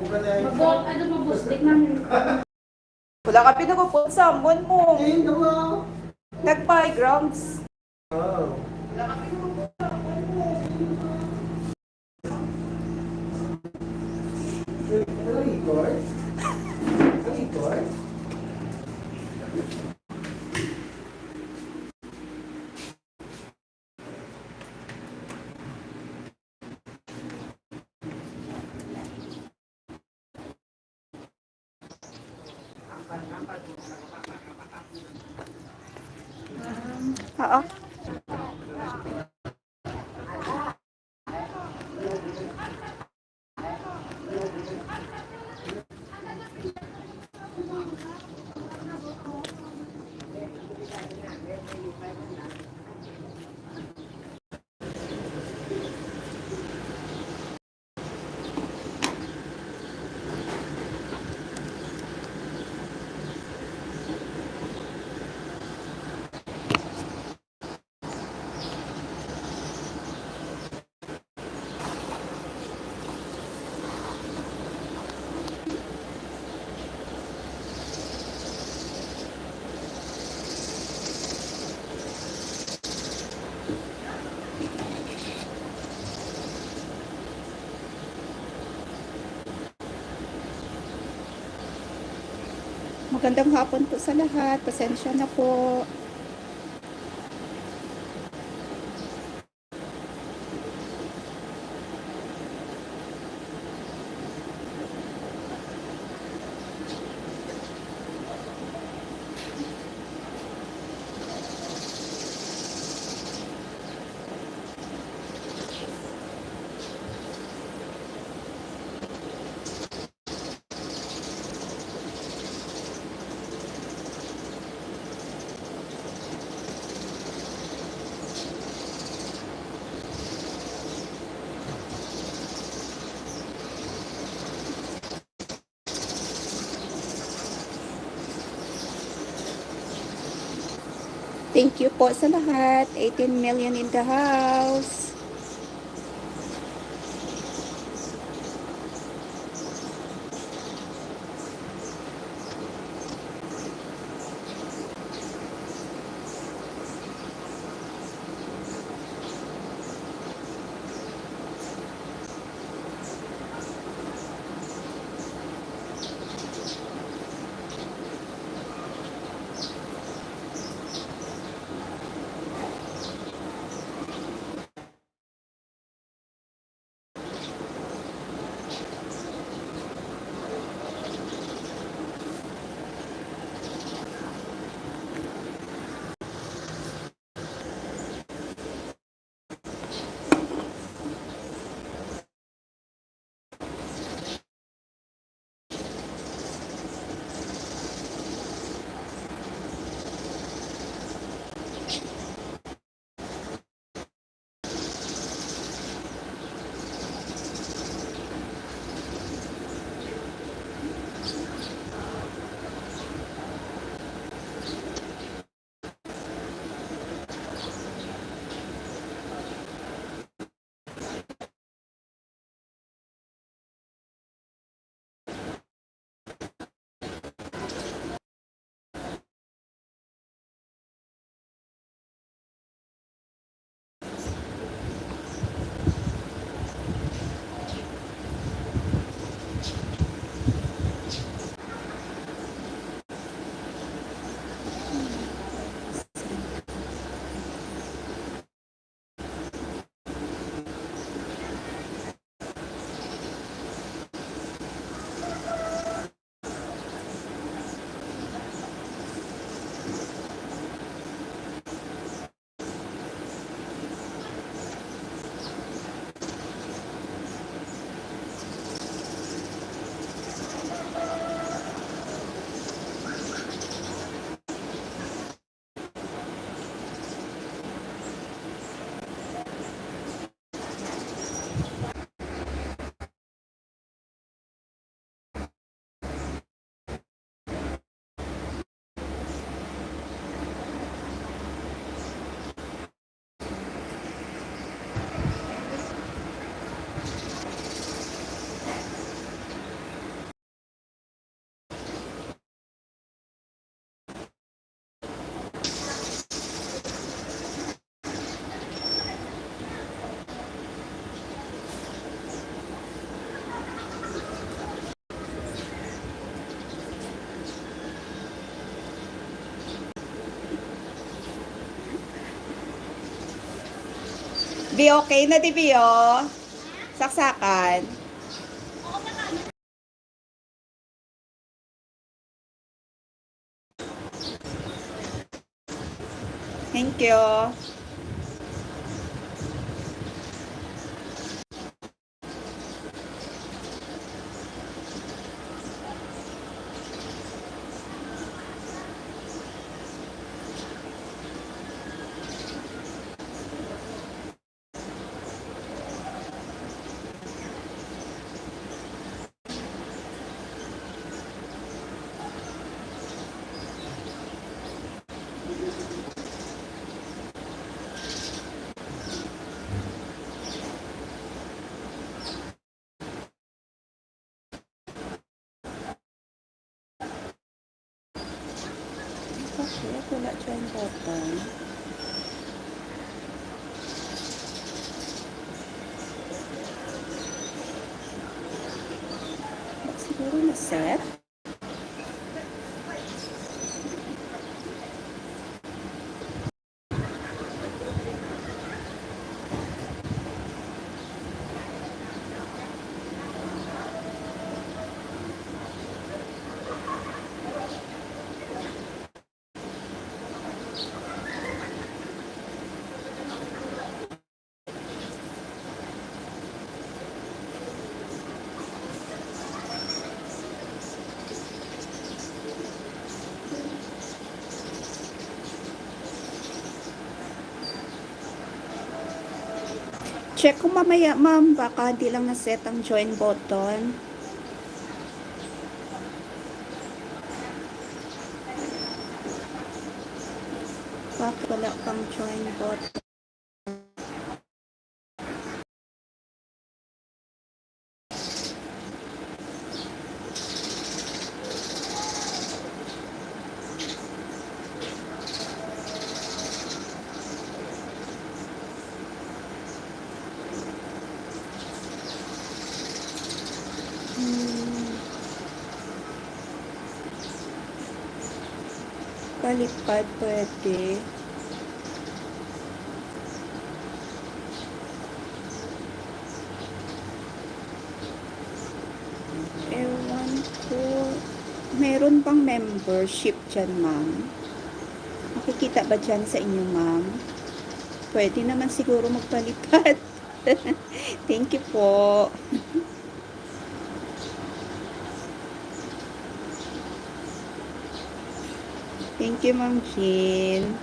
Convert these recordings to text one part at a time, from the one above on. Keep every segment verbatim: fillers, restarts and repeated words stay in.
Mabot, ano, mabustik namin. Wala ka pinagupon sa amon mo. Ayun na nga. Nag-five grams. Oh. Record? Record? Oo. Magandang hapon po sa lahat. Pasensya na po. Thank you po sa lahat. Eighteen million in the house. Bi, okay na, di, Bi, oh. Saksakan. Thank you. Bakit wala dyan button? Siguro na-set? Check ko mamaya, ma'am. Baka di lang na-set ang join button. Bakit wala pang join button? Hmm. Palipad pwede. Ewan ko. Meron bang membership dyan, ma'am? Makikita ba dyan sa inyo, ma'am? Pwede naman siguro magpalipad. Thank you po. Thank you, Ma'am Jean.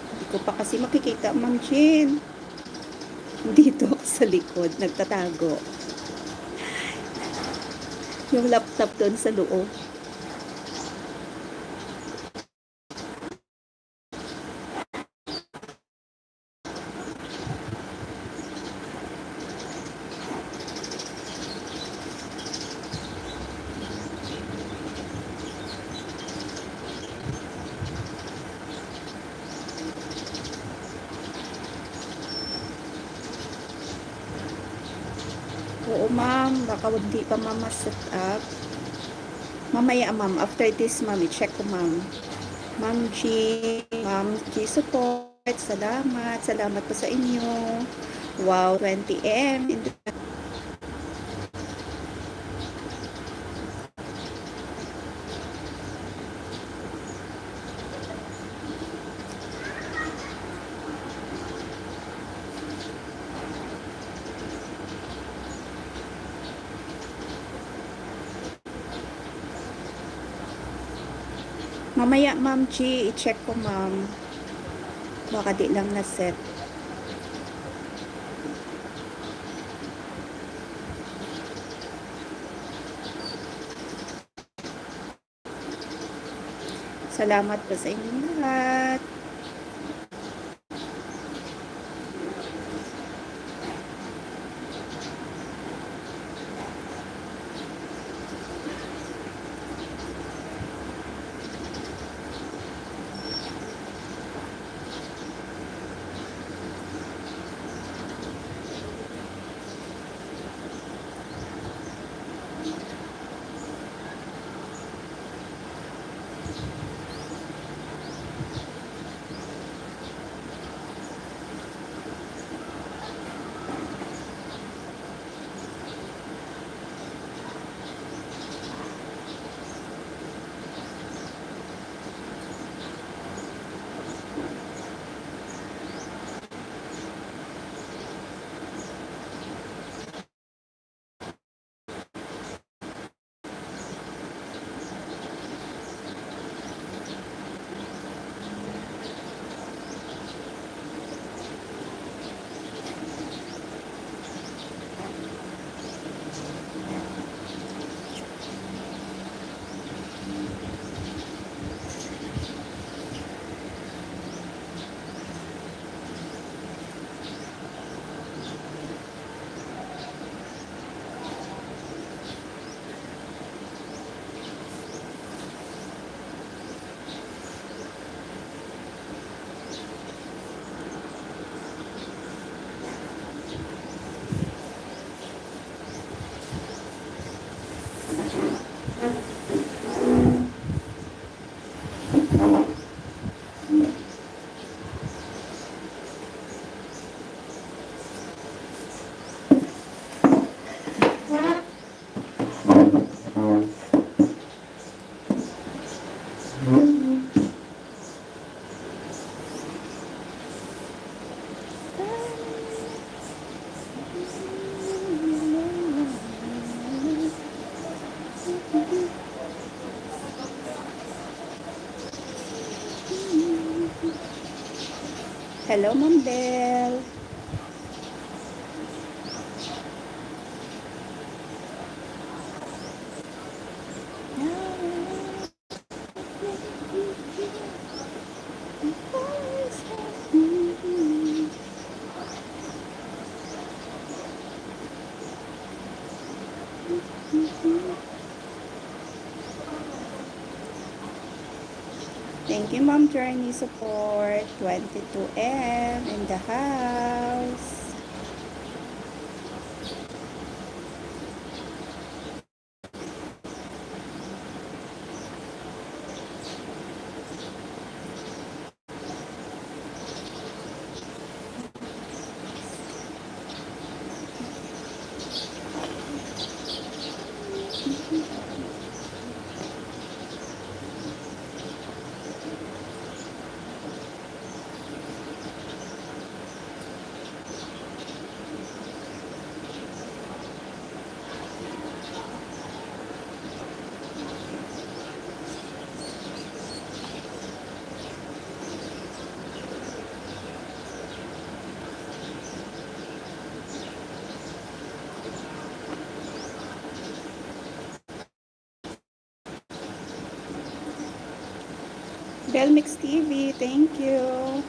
Hindi ko pa kasi makikita, Ma'am Jean. Dito ako sa likod, nagtatago. Yung laptop doon sa loob. Oo, ma'am. Baka hindi pa, ma'am, ma-set up. Mamaya, ma'am. After this, ma'am, i-check ko, ma'am. Ma'am G, Ma'am G Support, salamat. Salamat po sa inyo. Wow, twenty M. Mamaya, Ma'am G, i-check ko, ma'am. Baka di lang na-set. Salamat po sa inyong lahat. Hello, Ma'am Belle. Thank you, Ma'am Journey support. Twenty-two M in the house. Belmix T V, thank you.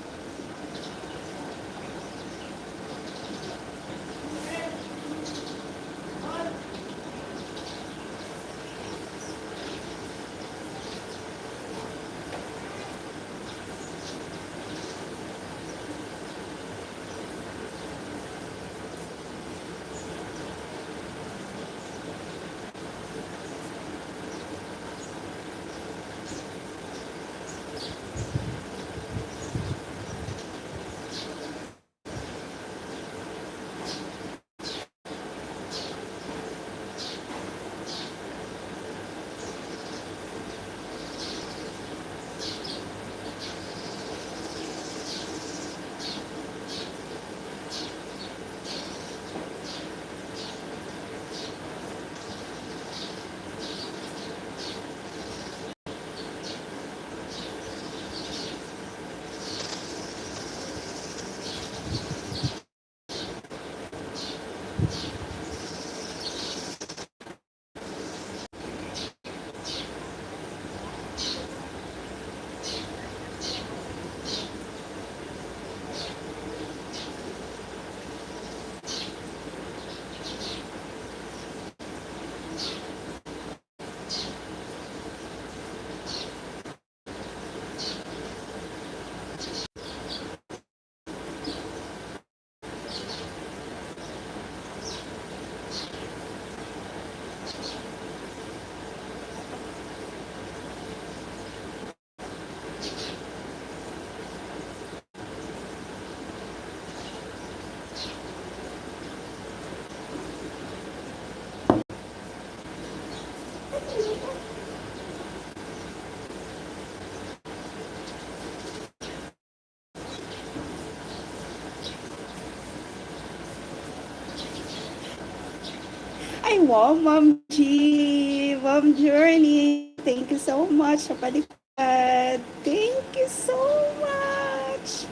Ay, wow, Ma'am G, Ma'am Journey. Thank you so much sa palikad. Thank you so much.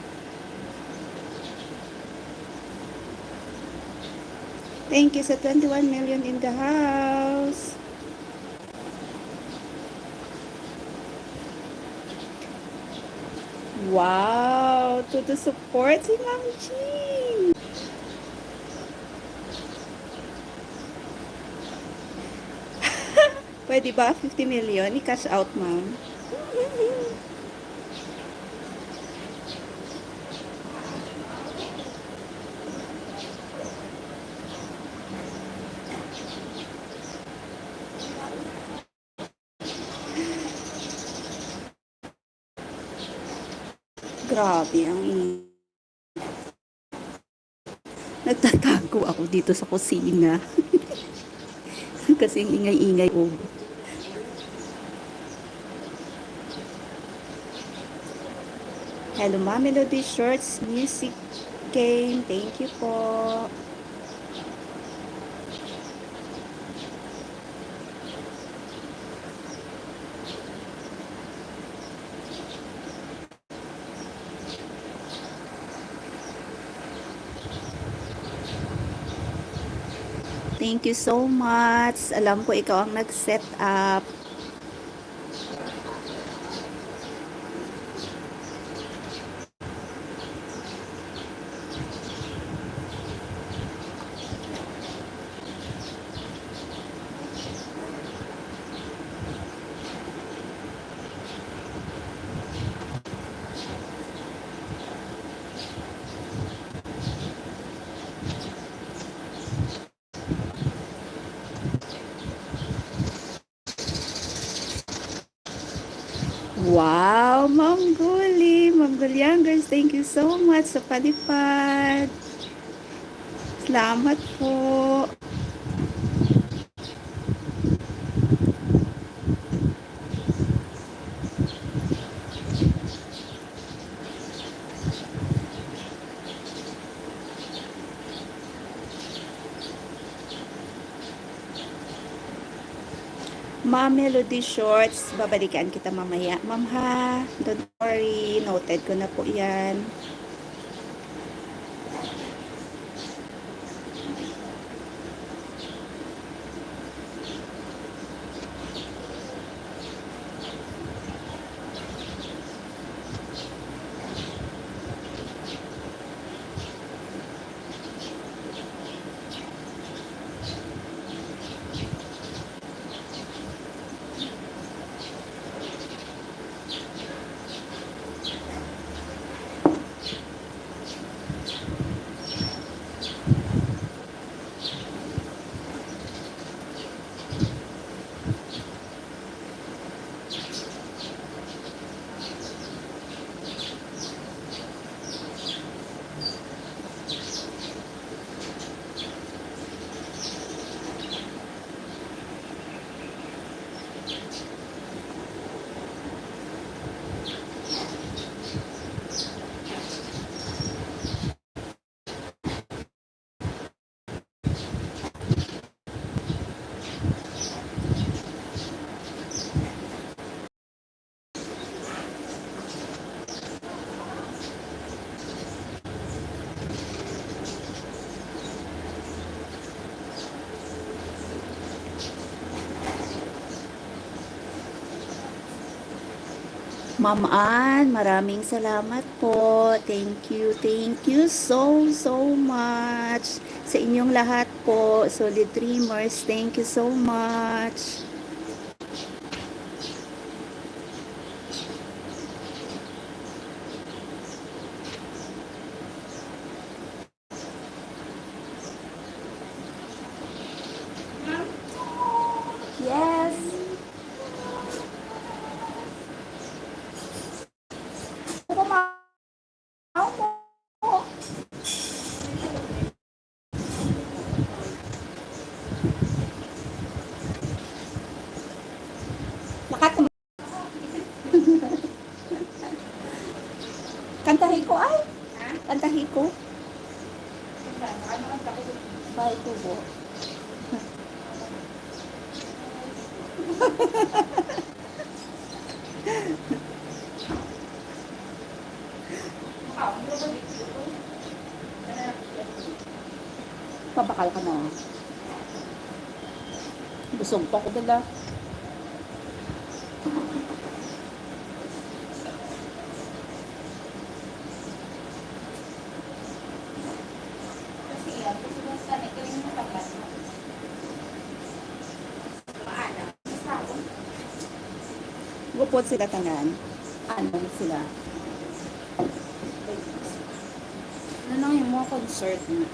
Thank you sa twenty-one million in the house. Wow, to the support si Ma'am Jean. Pwede ba fifty million i-cash out, ma'am? Grabe ang ingay. Nagtatago ako dito sa kusina. Kasi ang ingay-ingay ko. Hello, Ma Melody Shorts Music Game. Thank you po. Thank you so much. Alam ko ikaw ang nag-set up. Wow, Ma'am Guli, Ma'am Gulyangers, thank you so much sa palipad. Salamat po. Ma Melody Shorts, babalikan kita mamaya. Ma'am ha, don't worry, noted ko na po yan. Ma'am Ann, maraming salamat po. Thank you, thank you so, so much. Sa inyong lahat po, Solid Dreamers, thank you so much. Yes. Opo, ma'am. Opo. Lakat ko. Kantahi ko, ay. Ha? Kantahi ko. Bahay Kubo. Pabakal ka na. Busog pa ko dala. Gupod sila tanan. Ano sila? Ano nang yung mga concert na?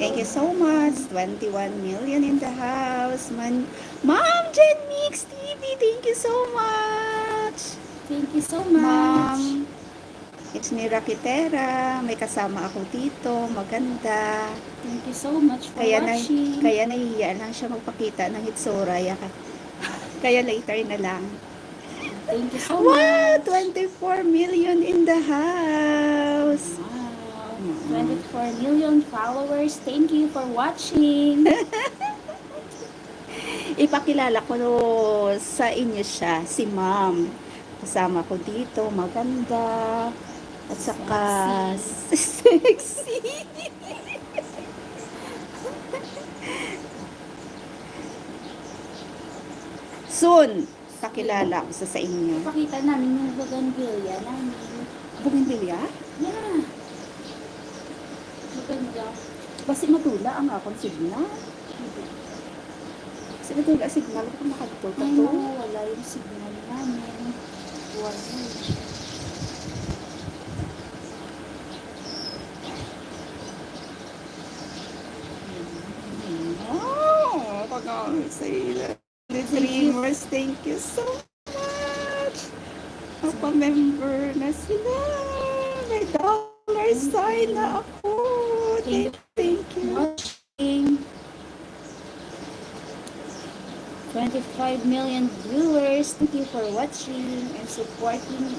Thank Thank you so much. Twenty-one million in the house. Man, Ma'am Jen Mix T V, thank you so much. Thank you so much. Ma'am, it's me, Rakitera. May kasama ako dito. Maganda. Thank you so much for Kaya na, watching. Kaya nahihiya lang siya magpakita ng hitsura. Yaka. Kaya later na lang. Thank you so Wow! much. Twenty-four million in the house. Wow. Twenty-four million followers. Thank you for watching. Ipakilala ko sa inyo siya, si Ma'am. Kasama ko dito, maganda. At saka sexy. Soon, pakilala ko sa, sa inyo. Pakita namin yung bougainvillea namin. Bougainvillea? Yeah. Maganda. Basi matula ang akong signal. Basi matula signal kung makadto ka Ay, to. nawawala yung signal namin. Wala. Oh, pag-aawit sa ila. The dreamers, thank you so much. Napa-member na sila. May dollar sign na ako. Thank, thank you. Twenty-five million viewers. Thank you for watching and supporting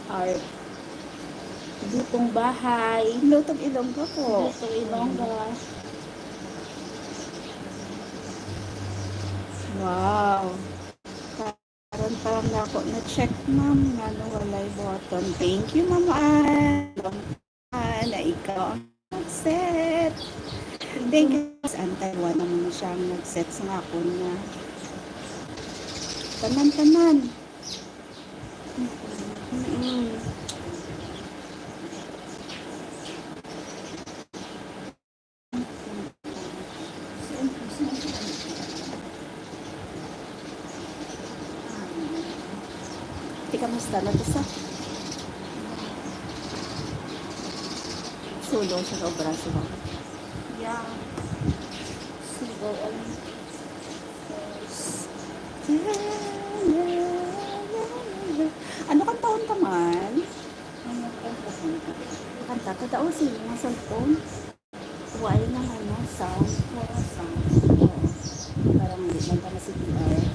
our lutong bahay. Lutong Ilongga po. Lutong Ilongga. Wow. Karon pa lang nako na-check, ma'am, ngano walay button. Thank you, Ma'am Ann. Ah, na ikaw ang nag-set. Thank you. Sa Antay, wala naman siya ang nag-set sa akon nga. Tanan, tanan. Mm-mm. Di, kamusta na to sa? Sulo sa obra sa mga. Yeah. Sulo ang Ano kang taon ka man? Ano ang kanta? Kanta ka daw sa mga cellphone. Why na ano, sound? Wala sound. Oo. Parang hindi man ka na C P R.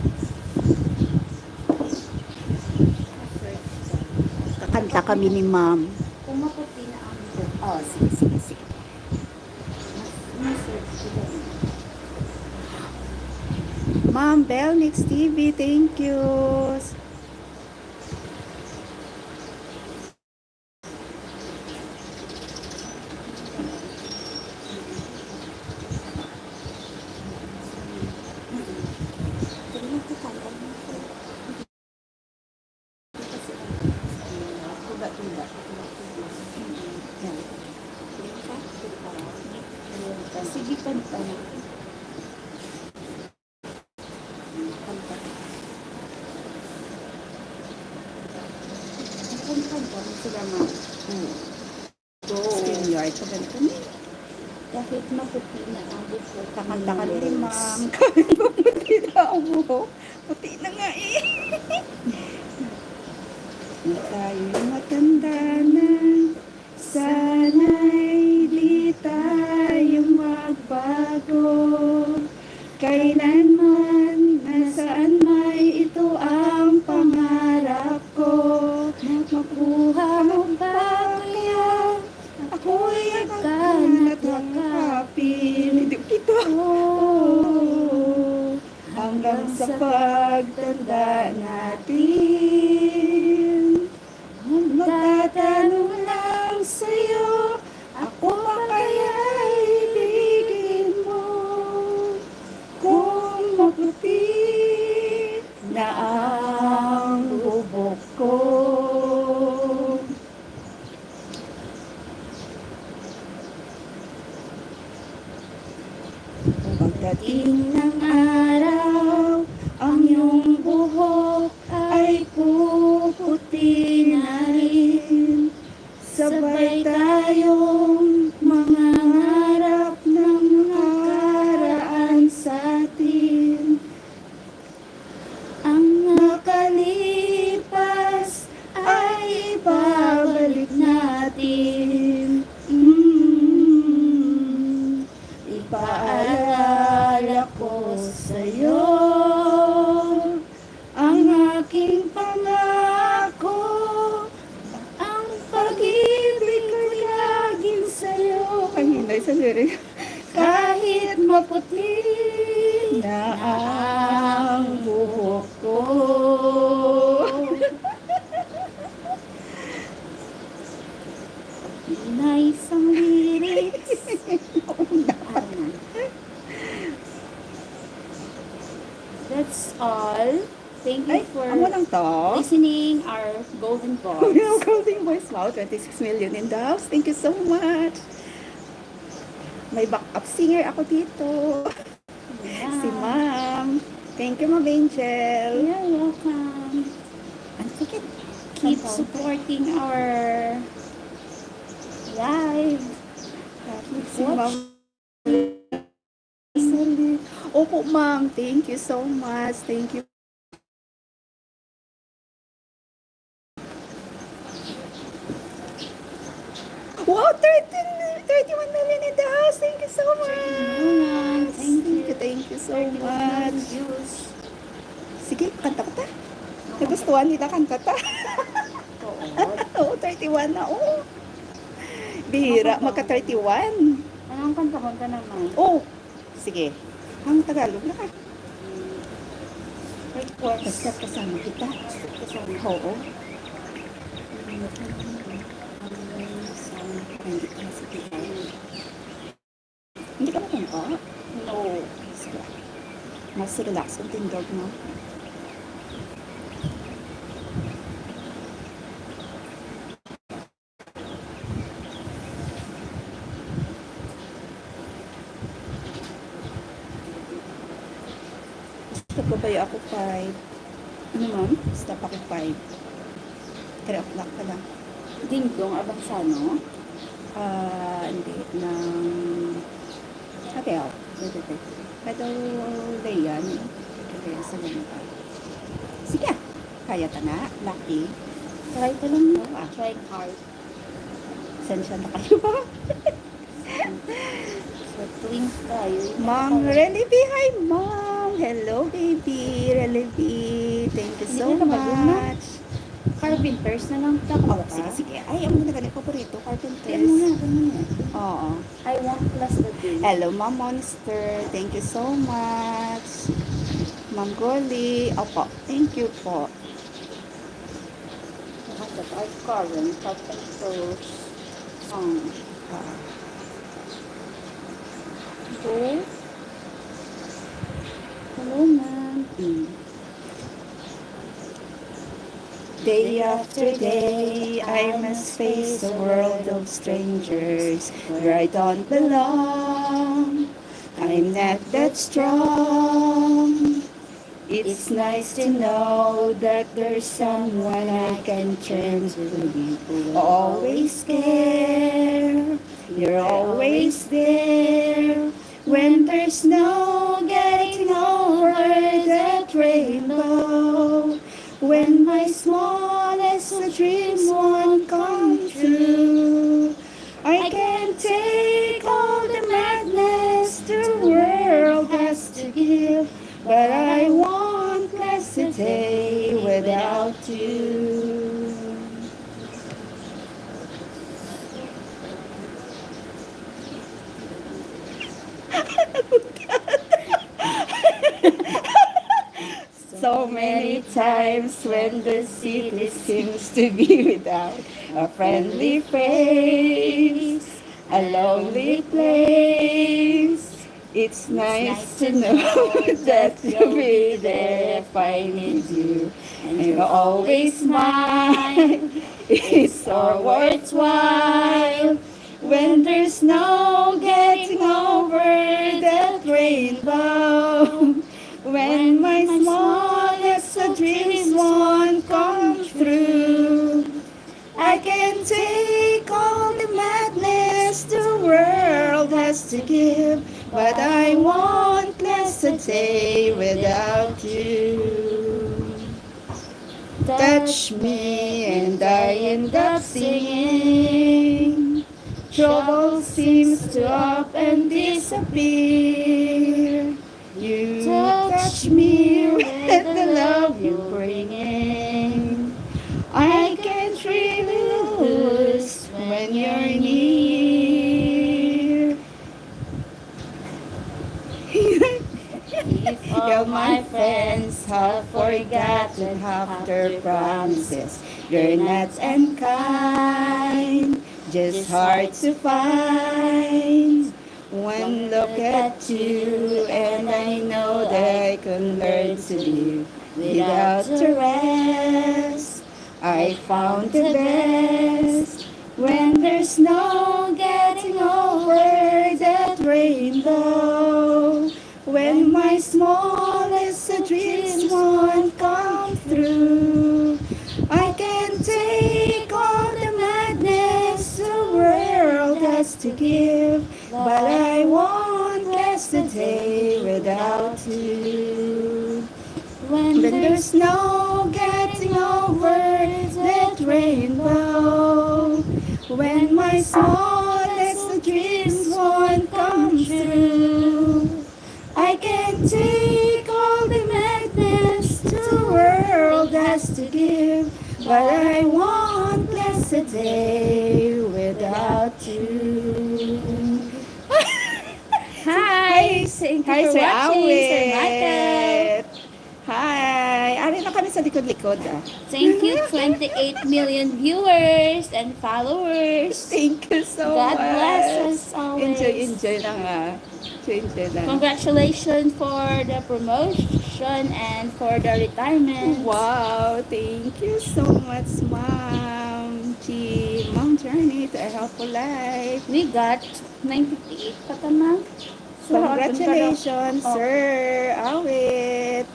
Kakanta kami ni ma'am. Kung maputi na ang buhok. Oh, sige, sige, sige. Mas, mas search ko doon. Ma'am Belnix T V, thank you. Sige, kanta. Sila, ma'am. Hmm. Go. StreamYard, sa ganito ni. Kahit maputi na ang buhok. Kakanta ka ni ma'am. Kahit maputi na ang buhok. Puti na nga eh. Na tayo'y matanda na, sana'y di tayo magbago. Kailanman, nasaan may ito ang pangarap ko. Makuha mo ba kaya ako'y hagkan at yakapin? Hindi kita. Oo. Hanggang sa pagtanda natin. Magtatanong lang sa'yo, ako pa kaya ibigin mo? Kung maputi na ang buhok ko. Pagdating ng araw, ang iyong buhok ay puputi na rin. Sabay tayong mangangarap ng Sa lyrics. Kahit maputi na ang buhok ko. Nice ang lyrics. Ano na? That's all. Thank you Ay, for amo lang to. Listening our golden voice. Golden voice. Wow, twenty-six million in the house. Thank you so much. May backup singer ako dito. Yeah. Si Ma'am. Thank you, Ma'am Angel. You're welcome. Ang sakit. Keep supporting our live. Si Ma'am. Opo, ma'am. Thank you so much. Thank you. Wow, thirteen, thirty-one million in the house. Thank you so much. Thank you, thank you so much. Sige, kanta ka ta. Nagustuhan nila kanta ta. Oo. Oo, thirty-one na, oh. Bihira, magka thirty-one. Anong kanta mo ka naman? Oh, sige. Ang Tagalog na ka. Request. Basta kasama kita. Kasama. Oo. Hindi ka sa P R. Hindi ka makanta? No. Sige. Mas relax ang tindog, no? Stop pa ba ako five? Ano, ma'am? Stop ako five. Three o'clock pa lang. Dingdong Abansano? Ah, hindi. Ng Abel. Wait, wait, wait. Pero Leon. Kaya sa ganun pa. Sige. Kaya ta na. Lucky. Try ko lang. Oo, ah. Try hard. Sensya na kayo. So, twins tayo. Ma'am Relevi, hi, ma'am. Hello, baby. Relevi, thank you so much. Carpenters na lang. Oh, sige, sige. Ay, ang mga ganit paborito, carpenters. Yan muna, yan muna. Oo. I want plus the day. Hello, Ma'am Monster. Thank you so much. Ma'am Goli. Opo, thank you po. Lahat of our current carpenters. Um, ah. Go. Hello, ma'am. Mm. Day after day, I must face a world of strangers where I don't belong. I'm not that strong. It's nice to know that there's someone I can turn to. You always care. You're always there. When there's no getting over that rainbow, when my smallest dreams won't come true, I can take all the madness the world has to give, but I won't last a day without you. So many times when the city seems to be without a friendly face, a lonely place, it's nice to know that you'll be there if I need you. And you're always mine. It's all worthwhile. When there's no getting over that rainbow, when my smallest dreams won't come true, I can take all the madness the world has to give, but I won't last a day without you. Touch me and I end up singing. Trouble seems to up and disappear. You touch me with the love you're bringing. I can't really lose when you're near. My friends have forgotten half their promises. You're not unkind, just hard to find. One look at you, and I know that I can learn to live without a rest. I found the best when there's no getting over that rainbow. When my smallest dreams won't come through, I can take all the madness the world has to give, but I won't last a day without you. When there's no getting over that rainbow, when my smallest dreams won't come true, I can take all the madness the world has to give, but I won't last a day without you. Hi! Thank you Hi, for Sir watching, Sir Michael. Awit. Hi! Ari na kami sa likod-likod, ah. Thank you, twenty-eight million viewers and followers. Thank you so God much. Bless us always. Enjoy, enjoy lang, ah. Enjoy, enjoy lang. Congratulations for the promotion and for the retirement. Wow! Thank you so much, Ma'am G. Ma'am Journey to a Helpful Life. We got ninety-eight pa ta, ma'am. So, Congratulations, oh. Sir Awit.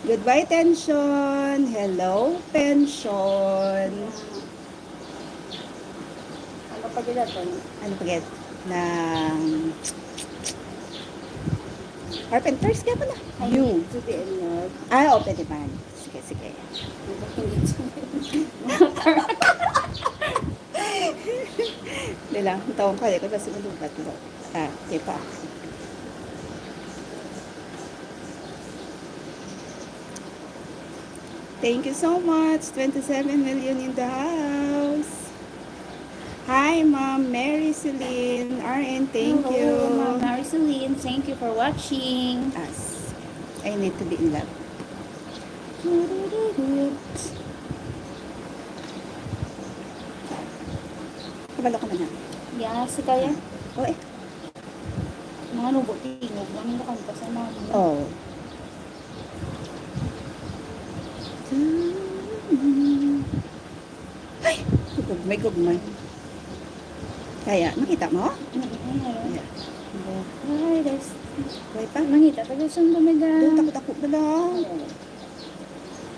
Goodbye, tension. Hello, pension. Ano pa gila to? Ano pa gila? Nang Carpenters, kaya pala. I You. Need to be in love. Ah, open demand. Sige, sige. Hindi lang, tawag ko, ko sa ulo, ba't mo? Ah, okay pa. Thank you so much. Twenty-seven million in the house. Hi, Ma'am Mary Celine. R N, thank Hello, you. Ma'am Mary Celine. Thank you for watching. As I need to be in love. Kabalo ka man na. Yeah, si Kaya. Oh, eh. Mga nubo, tingog. Ano yung kanta sa mga nubo? Oh. Ay! Gugmay, gugmay. Kaya, makita mo? Mm-mm. Yeah. Ay, guys. Buhay pa? Mangita, taga saan ba may ga- Doon, takot-takot na lang. Oo.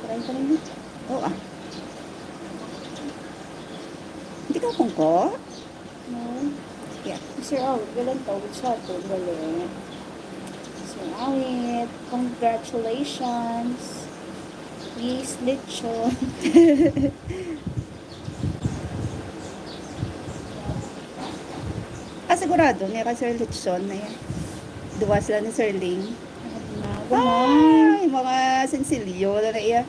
Try ko rin. Oo, ah. Hindi ka kung ko? No. Yeah. Sir Awit, galang tawag sa ato. Galing. Sir Awit, congratulations. Please, lechon. Ah, sigurado, may ka Sir Lechon na yan. Duwa sila ni Sir Ling. Ay, mga sinsilyo na na iya.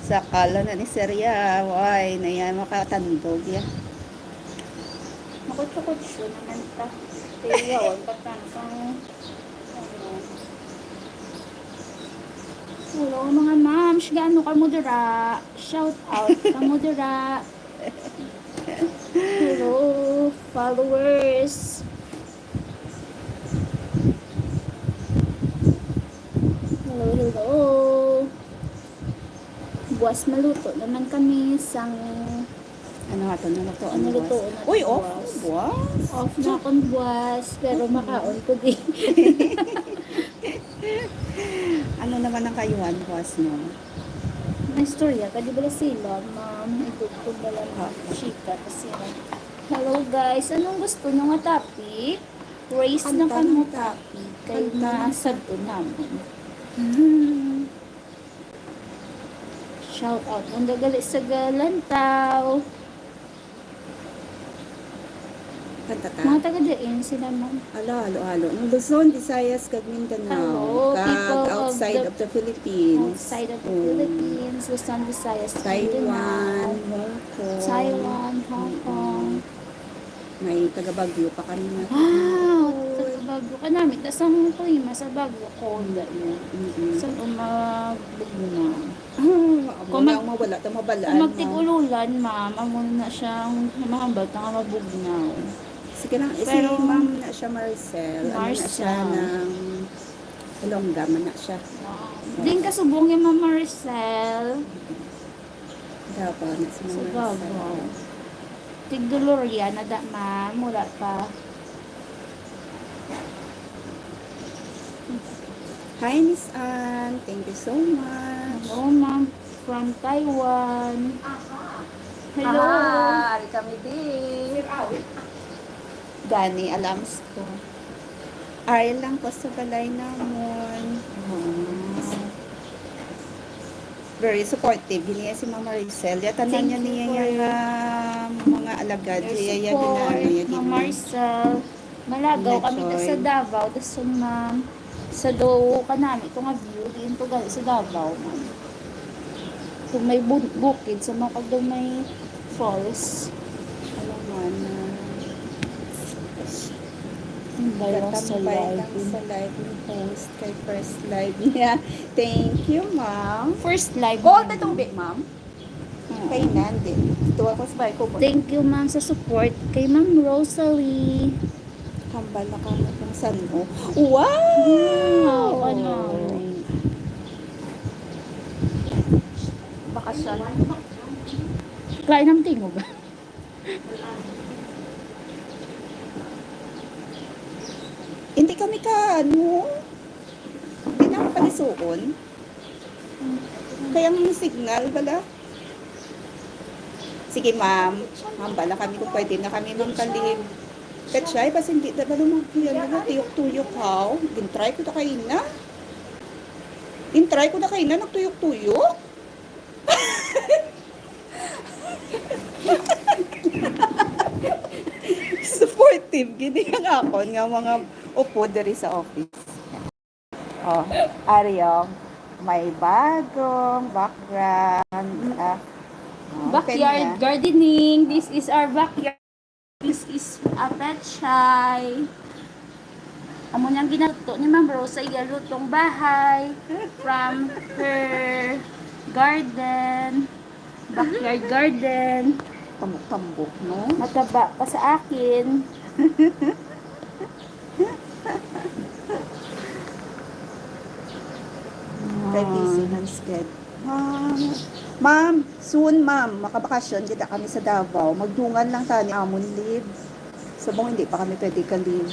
Sa kala na ni Sir ya, why na iya makatandog ya. Makutso-kutso naman ta. Kaya yawan, pagka sang, ano. Hello, mga ma'am. Gaano ka mo dira? Shout out ka mo dira. Hello, followers. Hello, hello. Buwas maluto naman kami sang Ano nga to? Naluto Ano ang luto buwas? na Uy, off buwas? ang buwas. Off na akong buwas, pero makaon ko di. Ano naman ang kayuhan buwas mo? May istorya ka, di ba sila, ma'am? Itugtog na lang, Ah. chika, kasi, hello, guys, anong gusto nyo nga topic? Raise na Kanta kamo ng topic. Kay Kanta ng masadto namon. Shout out. Ang dagali sa Galantaw. Kanta ta? Mga taga diin sila, ma'am? Ala, halo-halo. Ang Luzon, Visayas, kag Mindanao. Hello, Kag people of outside the, of the Philippines. outside of the Mm. Philippines, Luzon, Visayas, Taiwan, Mindanao. Hong Kong. Taiwan, Hong Mm-mm. Kong. May taga Baguio pa kami na. Wow, Uy. taga Bago ka namin, tas ang klima sa Baguio, cold na. Mm-mm. Sa umabugnaw. Ah, amo Kung na mag- ang mawala ta mabalaan, Kung ma'am. magtig-ululan, ma'am, amo na siyang mahambal ta nga mabugnaw. Sige lang, eh, si Pero- ma'am na siya, Maricel. Ano na siya Maricel. ng Olongapo man na siya. Din kasubong yung Ma'am Maricel. Davao na si Sa ma'am Davao. Maricel. Tig-Doloria na da, ma'am. Wala pa. Hi, Miss Ann. Thank you so much. Hello, ma'am. From Taiwan. Hello. Aha, ari kami din. Gani, alams ko. Ari lang ko sa balay namon. Very supportive. Gini si Ma'am Maricel. Ya, tanan Thank niya you niya for yung ah, mga alagad. Your Iya, iya, support, ginaano, iya, Ma'am gina- Maricel. Malagaw kami ta sa Enjoy. Davao, dason, ma'am. Sa do kanami ko nga view, diin to gali sa Davao, ma'am. Kung may bu- bukid, sa mga kag may falls. Ano man, ah, Ang dalawa sa Katambay lang live. Sa live ni host kay first live niya. Thank you, ma'am. First live. Ko, namin. Tatong Big, ma'am. Oo. Kay Nandi. Ito ako sa bahay ko. Thank you, ma'am, sa support kay Ma'am Rosalie. Hambal na kamo kung saan mo. Wow! Wow, ano? Bakasyon. Kain ng tingog. Hindi kami ka, ano, hindi na ako palisuon. Kaya ang signal, bala. Sige, ma'am. Ma'am, bala kami kung pwede na kami, ma'am, ka-leave. Kachay, bas hindi na bala mag-, ano na, tuyok-tuyok, haw. Gintry ko na kaina. Gintry ko na kaina, nagtuyok-tuyok. Supportive gini ang akon nga mga upo diri sa office. Oh, ari, oh. May bagong background. Ah, oh, Backyard kanya. Gardening. This is our backyard. This is a pechay. Amo niyang ginaluto ni Ma'am Rose sa iya lutong bahay from her garden. Backyard garden. Tambok-tambok, no? Mataba pa sa akin. Kay busy man, sked. Ma'am, ma'am, soon, ma'am, makabakasyon kita kami sa Davao. Magdungan lang tani amon leave. Subong hindi pa kami pwede ka-leave.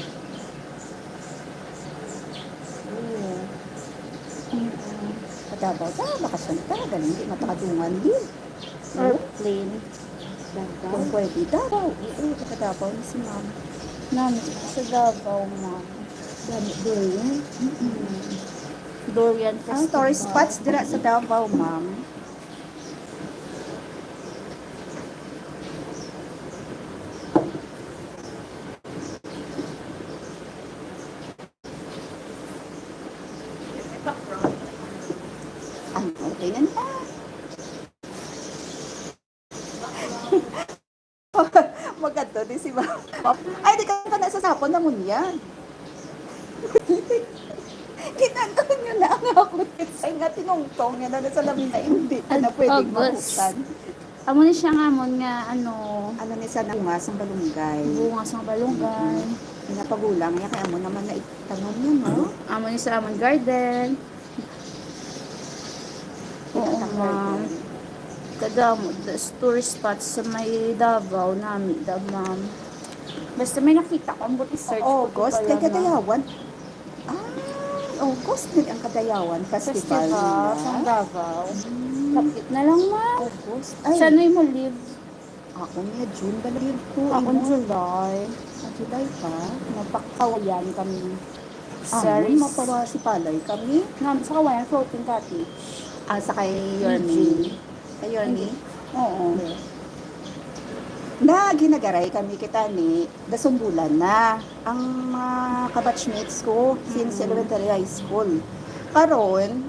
Oo. Sa Davao, ta, bakasyon ta, galing, hindi matakadungan leave. Airplane. Kung pwede, Davao. Oo, sa Davao ni si ma'am. Nami sa Davao, ma'am. Dami durian. Durian Ang tourist Festival. Spots dira sa Davao, ma'am. Ang okay na nila. Maganda din si Ma'am. Ay, di ka pa nasasapon na mo niya. Ginanto niya na ang ako. Ay nga, tinungtong niya na sa lamisa. Hindi ko na pwedeng mahusan. Amo ni siya nga amon nga ano, Ano ni sa bunga sa balunggay? Bunga sa balunggay. Pinapagulang niya, kaya mo naman na itanom niya, no? Amo ni sa amon garden. Oo, ma'am. Kadamo, das tourist spots sa may Davao, nami da, ma'am. Basta may nakita ko, ambot i-search ko August, pa kay lang, ma'am. Kadayawan. Ah, August din ang Kadayawan Festival, Festival nila. Sa Davao. Hmm, Lapit na lang, ma'am. August. Ay, Saan mo live? Ako niya, June ba live ko? Ako, Imo? July. Ah, July pa? Nagpakawayan kami. Ah, Sa Ris- mapawasipalay kami. Nam, sa Kawayan Floating Cottage. Ah, sa kay Eugene. Yorme. Kay Yorme? Oo. Na ginagaray kami kita ni dasong bulan na ang mga kabatchmates ko since Mm. elementary, high school. Karon,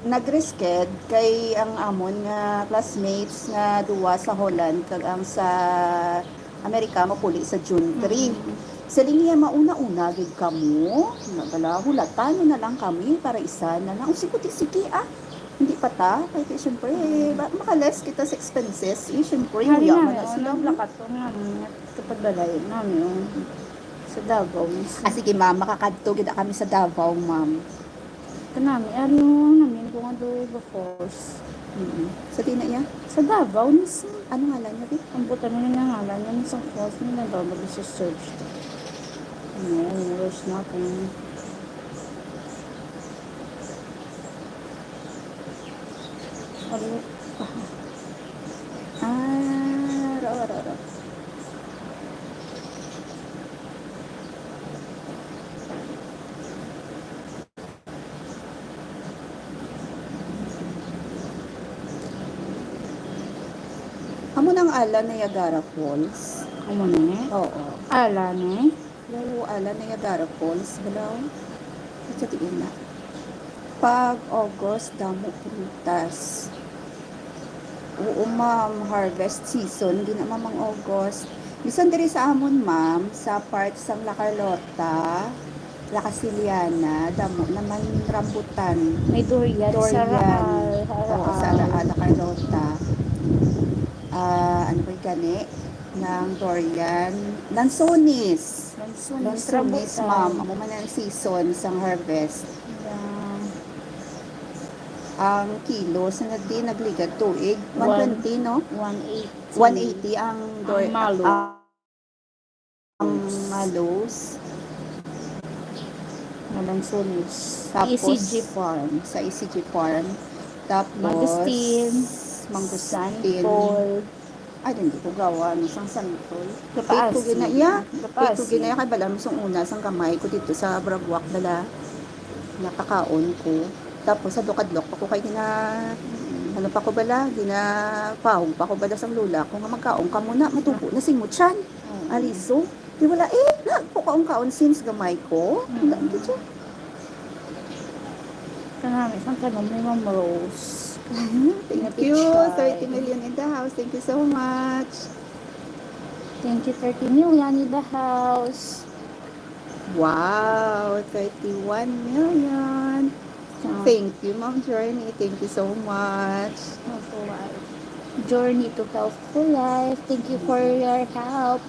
nag-resked kay ang amon nga classmates nga duwa sa Holland kag ang sa Amerika mapuli sa June three. Mm. Siling niya, "Mauna-una gid kamo. Nga bala, hulatan mo na lang kami para isa na lang." O, sige, sige, ah. Hindi pa ta. Kaya, kaya siyempre, ba, maka-less kita sa expenses. Eh, siyempre, Hari huya na, man na oh, sila. Naglakat ko nga, mm, sa pagbalay namin, oh, sa Davao mismo. Ah, sige, ma'am. Makakadto gid kami sa Davao, ma'am. Kanami, ano, namin ko nga doon ba falls. Mm-mm. Sa di na iya? Sa Davao mismo. Ano ngalan niya, di? Ang buta na nga ngalan niya, sa falls, may nagawa mag-search. No, there's nothing. Ano? Ah, ro, ro, ro. Amo nang ala Niagara Falls. Amo ni? Oo. Ala ni? Oo, ala Niagara Falls. Balaw. Sa tiin na. Pag August, damo prutas. Oo, ma'am. Harvest season. Hindi na, ma'am, ang August. Bisan diri sa amon, ma'am, sa part sang La Carlota, La Casiliana, damo naman rambutan. May durian sa Durian. Raal, Oo, sa Raal. Raal, La Carlota. Ah, ano ba yung gani? Ng durian. Lansones. Lansones, Lansones, rambutan. Ma'am. Amo man ang season sang harvest. Yeah. Ang kilo, sa nagdi, nagligad tuig, One, one twenty, no? One eighty. One eighty ang Ang dor-, malo. Ang malos. Malansones. Tapos, E C G Farm. Sa E C G Farm. Tapos, Mangosteen. Mangosteen. Santol. Ay, hindi ko gawa, ano, sang santol. Kapaas. Wait ko gina-, yeah. Kapaas. Wait ko gina-, kay bala, misong una, sang gamay ko dito sa Brabuak, bala, nakakaon ko. Tapos, sa Dukadlok pa ko kay gina-, ano pa ko bala, ginapahog pa ko bala sang lola ko nga magkaon ka muna, matubo na sing mo tiyan. Oo. Aliso. Di wala, eh, na, ko kaon-kaon since gamay ko. Mm. Ang dami ko. Kanami, sang tanom ni Ma'am Rose. Thank you. Thirty million in the house. Thank you so much. Thank you, thirty million in the house. Wow, thirty-one million. Thank you, Ma'am Journey. Thank you so much. Opo, ah, Journey to Healthful Life. Thank you for your help.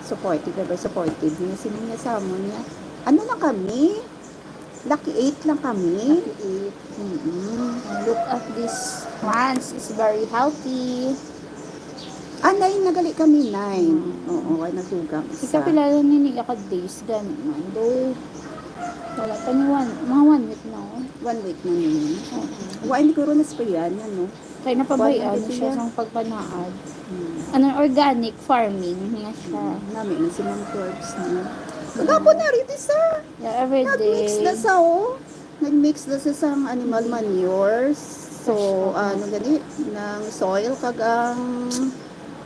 Supportive, ever supportive niya. Sino niya sa amon niya? Ano na kami? Lucky eight lang kami. Lucky eight. Mm-mm. Look at this plants. It's very healthy. Ah, nine na gali kami, nine. Mm. Oo, ay nagdugang isa. Ikaw, pila lang nini ka days gani man, do? Wala pa ni one, mga one week na, oh. One week na ni. Oo. Wa, hindi ko rin nasprayan, ano? Kaya napabayaan siya sang pagpanaad. Hmm. Ano, organic farming nga siya. Hmm. Nami na si Ma'am Forbes niya. Kagapon na rin isa. Yeah, every day. Nag-mix na sa, oh. Nag-mix na sa sang animal manure. So, ano gani, ng soil kag ang,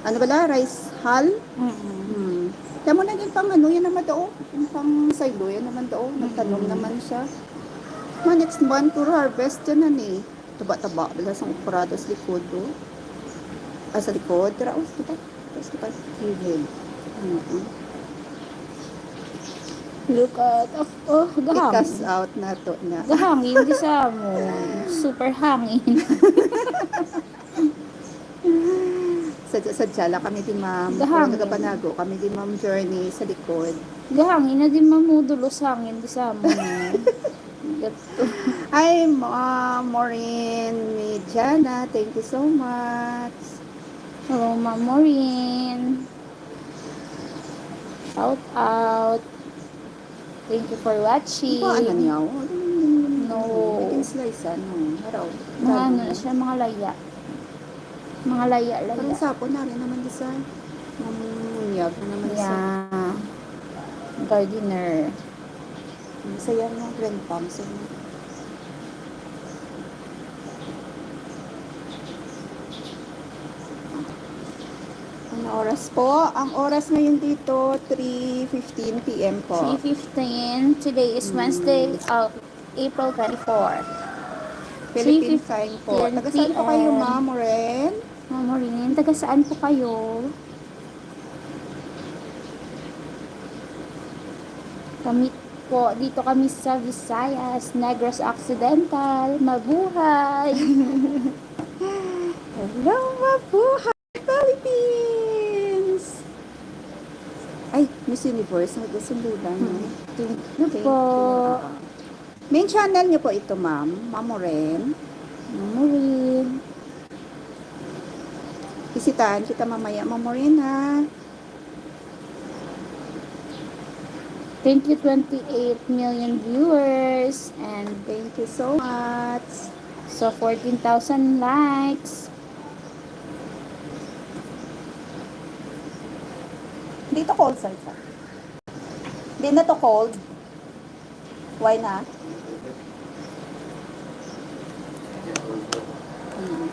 ano bala, rice hull? Mm-mm. Hmm. Kaya mo na yung pang ano, yan naman daw. Yung pang silo, yan naman daw. Nagtanom naman siya. Ma, next month, puro harvest yan na ni. Taba-taba, bala sang okra, tas likod, oh. Ah, sa likod, tira, oh, kita. Tas kita, gilid. Mm-mm. Look at, oh, oh, gahangin. I-cast out na to na. Gahangin, di sa mo. Super hangin. Sadya-sadya lang kami di, ma'am. Gahangin. Pero nagapanago kami di, Ma'am Journey, sa likod. Gahangin na di, ma'am, mudulos hangin di sa mo. Ay, Ma-, Maureen Mediana, thank you so much. Hello, Ma'am Maureen. Shout out. Thank you for watching. Ito, ano niya, oh? No. Naging slice, ano, haraw. Mga ano na siya, mga laya. Mga laya-laya. Parang sapon na rin naman di sa mamunyag na naman sa Yeah. Gardener. Masaya nga, Glenn Thompson. Ano oras po? Ang oras ngayon dito, three fifteen P M po. Three fifteen. Today is Mm. Wednesday, uh, April twenty-four. Philippine time po. Three fifteen Taga saan po kayo, P M. Ma'am Ren? Ma'am Maureen, taga saan po kayo? Kami po, dito kami sa Visayas, Negros Occidental. Mabuhay! Hello, mabuhay, Philippines! Ay, Miss Universe, nagkasundulan, no? Hmm. Thank you. Thank you po. Main channel niyo po ito, ma'am? Ma'am Maureen? Ma'am Maureen. Bisitahan kita mamaya, Ma'am Maureen, ha? Thank you, twenty-eight million viewers. And thank you so much. So, fourteen thousand likes. Dito call, sir. Di na to cold. Why na? Hmm.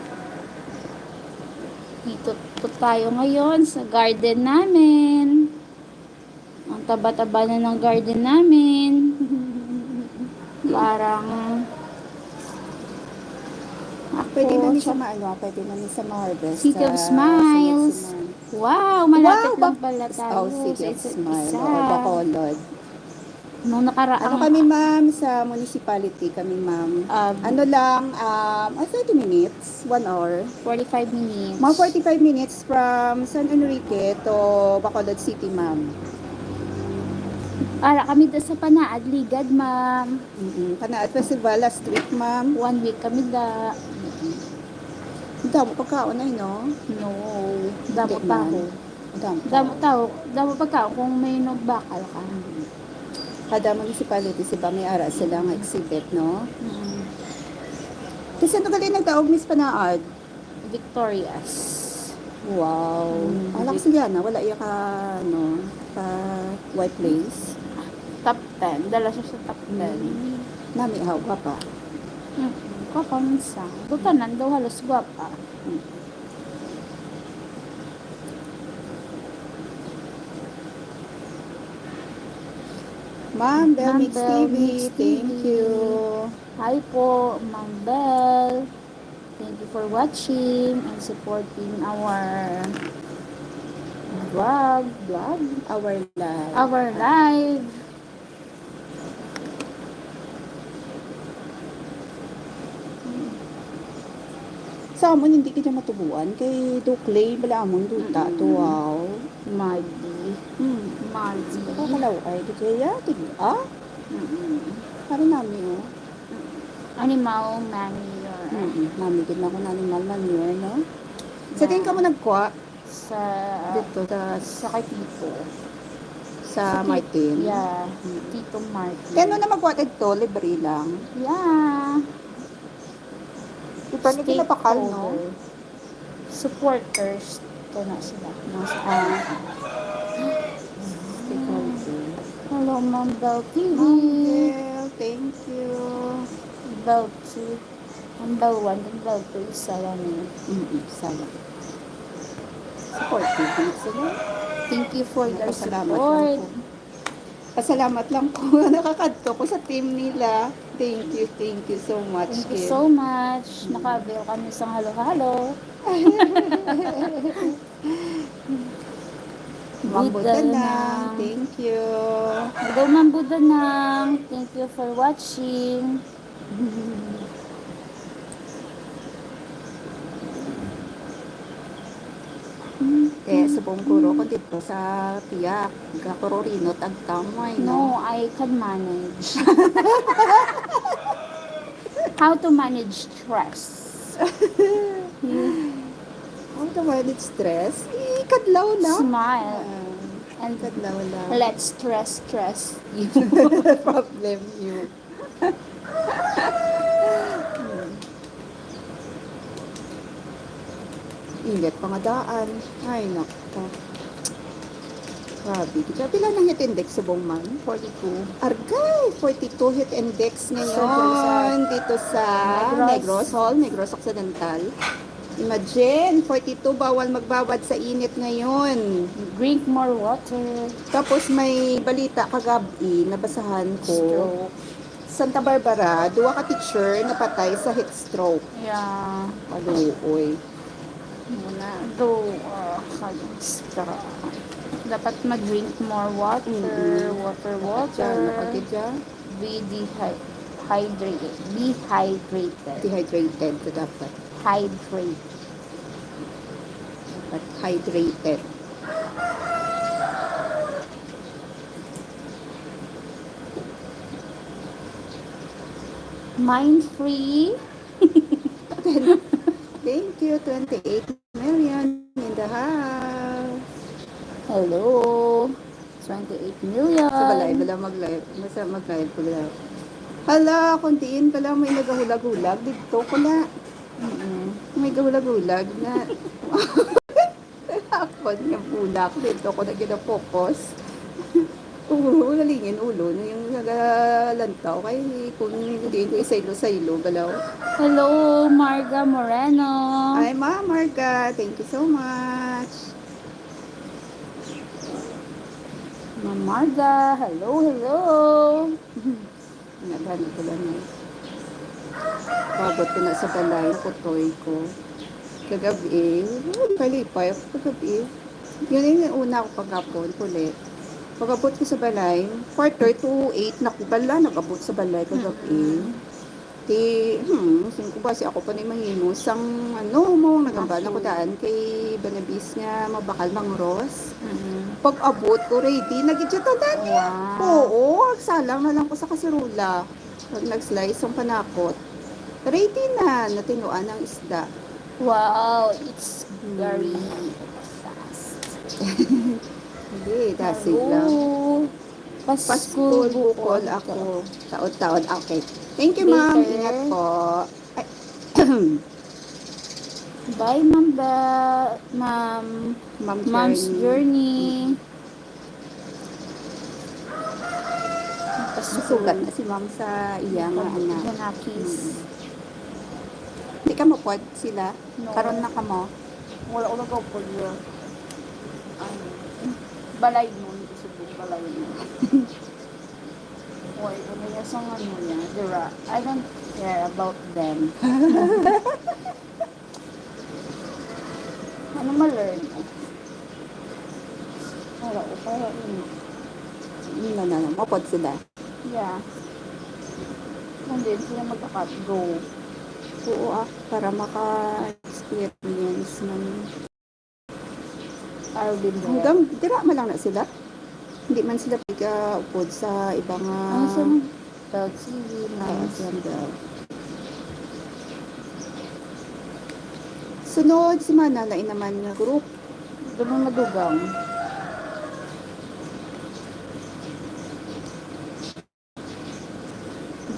Dito po tayo ngayon sa garden namin. Ang taba-taba na ng garden namin. Parang Pwede na ako, ni sa tsaka maano, pwede na ni sa ma-harvest City of sa Simiximan. Smiles. Wow, malapit Wow, lang bak-, pala tayo oh, City sa of isa't Smile. isa. Oo, Bacolod. Nung nakaraang Ano kami, ma'am, sa municipality kami, ma'am. Um, Ano lang, um, ah, thirty minutes, one hour. Forty-five minutes. Mga forty-five minutes from San Enrique to Bacolod City, ma'am. Ara kami da sa Panaad, Ligad, ma'am. Mm-mm. Panaad Festival last week, ma'am. One week kami da. Ang damo pagkaon ay, no? No. Damo Di man. tawo. Damo Damo tawo. tawo. Damo pagkaon kung may nagbakal ka. Kada municipality, si ba, may ara sila nga exhibit, no? Mm. Kasi ano gali nagdaog, Miss Panaad? Victorious. Wow. Mm, Alak Vic- sila na, wala iya ka, ano, ka white lace. Top ten. Dala siya sa top ten. Mm. Nami, haw, gwapa. Mm, gwapa man sa. Butanan daw halos gwapa. Mm. Ma'am Bel Ma'am Mix Bel T V, Mix thank T V. you. Hi po, Ma'am Bel. Thank you for watching and supporting our vlog, vlog? Our life. Our live. Sa amon, hindi kita matubuan. Kay Duclay, bala amon, duta, Mm-mm. to, wow. Madi. Hmm. Madi. Kakalaw ay, di kaya, tig-, ah? Mm-mm. Para nami, oh. Animal manure. Mm-mm. Nami, gid na ko na animal manure, no? Sa tingin ka mo Yeah. nagkuha? Sa, Dito, sa sa kay Tito. Sa Sa Tito, Martin? yeah. Mm. Tito Martin. Kaya ano na magkuha dito? Libre lang? Yeah. Ito, ano Stakeholder. ginapakal, no? Supporters. Ito na sila. Mas, ah, Stakeholder. Hello, Ma'am Bel T V. Ma'am Bel, thank you. Bel two. Ang Bel one, ang Bel two, isa lang eh. Mm-mm, isa lang. Supportive din sila. Thank you for your Nagpasalamat lang support. po. Pasalamat lang po. Nakakadto ko sa team nila. Thank you, thank you so much, Thank you Kim. so much. Naka-avail kami sa halo-halo. Mambutanang, Budanang. Thank you. Hello, Ma'am Budanang. Thank you for watching. Kaya subong kuro ko dito sa tiyak, gakurorino tagtamay, No, no? I can manage. How to manage stress? How to manage stress? Ikadlaw lang. Smile. Ah, And ikadlaw lang. Let's stress, stress. Problem you. Init pa nga daan. Ay, nako. Grabe. Pila nang heat index subong man? Forty-two. Argay! Forty-two heat index ngayon dito sa Negros. Negros Hall, Negros Occidental. Imagine, forty-two, bawal magbabad sa init ngayon. Drink more water. Tapos may balita kagabi, nabasahan ko. Stroke. Santa Barbara, duha ka teacher napatay sa heat stroke. Yeah. Kaluoy. Muna, duha ka teacher. Dapat mag-drink more water, Mm-mm. water, Dapat water. Siya, ano ka gid siya? Be dehy-, hydrated. Be hydrated. Dehydrated ka dapat. Hydrate. Dapat hydrated. Mind free. Thank you, twenty-eight million in the house. Hello. Twenty-eight million. Sa balay, bala mag-live. Basta mag-live ko lang. Hala, kung diin pala may nagahulag-hulag dito ko na. Mm-mm. May gahulag-hulag na. Ako nga bulak dito ko na gina-focus. Oo, nalingin ulo na yung nagalantaw. Kay kung hindi ko isaylo-saylo, balaw. Hello, Marga Moreno. Ay, Ma Marga, thank you so much. Ma Marga, hello, hello. Nga gani ko lang eh. Pabot ko na sa balay, nakutoy ko. Kagabi, oh, kalipay ako kagabi. Yun yung una ako paghapon, puli. Pag-abot ko sa balay, quarter to eight na ko pala, nag-abot sa balay kagabi. Mm-mm. Di, hmm, sing ko ba, si ako pa ni mahimo, sang, ano mo, nagamba na ko Aso. daan kay Banabis nga mabakal mangros. Mm-mm. Pag-abot ko, ready, nagitsita na niya. Wow. Oo, agsalang na lang ko sa kaserola. Pag nag-slice ang panakot, ready na, natinuan ang isda. Wow, it's Hmm. very fast. Hindi, dasig lang. Hello. Paskul, Paskul, Bukol, Bukol. Ako. Taod-taod. Okay. Thank you, ma'am. Later. Ingat po. Ay. Bye, Ma'am Ba-, Ma'am, Ma'am Mom's Journey. Journey. Mm. Paskul. Nasugat na si ma'am sa iya nga Pag-, anak. Ganakis. Mm. Di ka mapod sila? No. Karon na ka mo? Wala ko nagkaupod niya. Ano? Balay mo, hindi ko sabihin balay mo. Why ko nila sa ano niya, dira? I don't care about them. Ano ma-learn? Wala ko pa, ano. Yun na, na, na. Mapod sila. Yeah. Kung din sila magkakat, go. Oo, ah, para maka-experience ng I'll be there. Hanggang dira man lang na sila. Hindi man sila piga upod sa iba nga Ano sa mga Dog, sige, Ah, nice. Siyang dog. Sunod semana na inaman nga group. Doon mo madugang.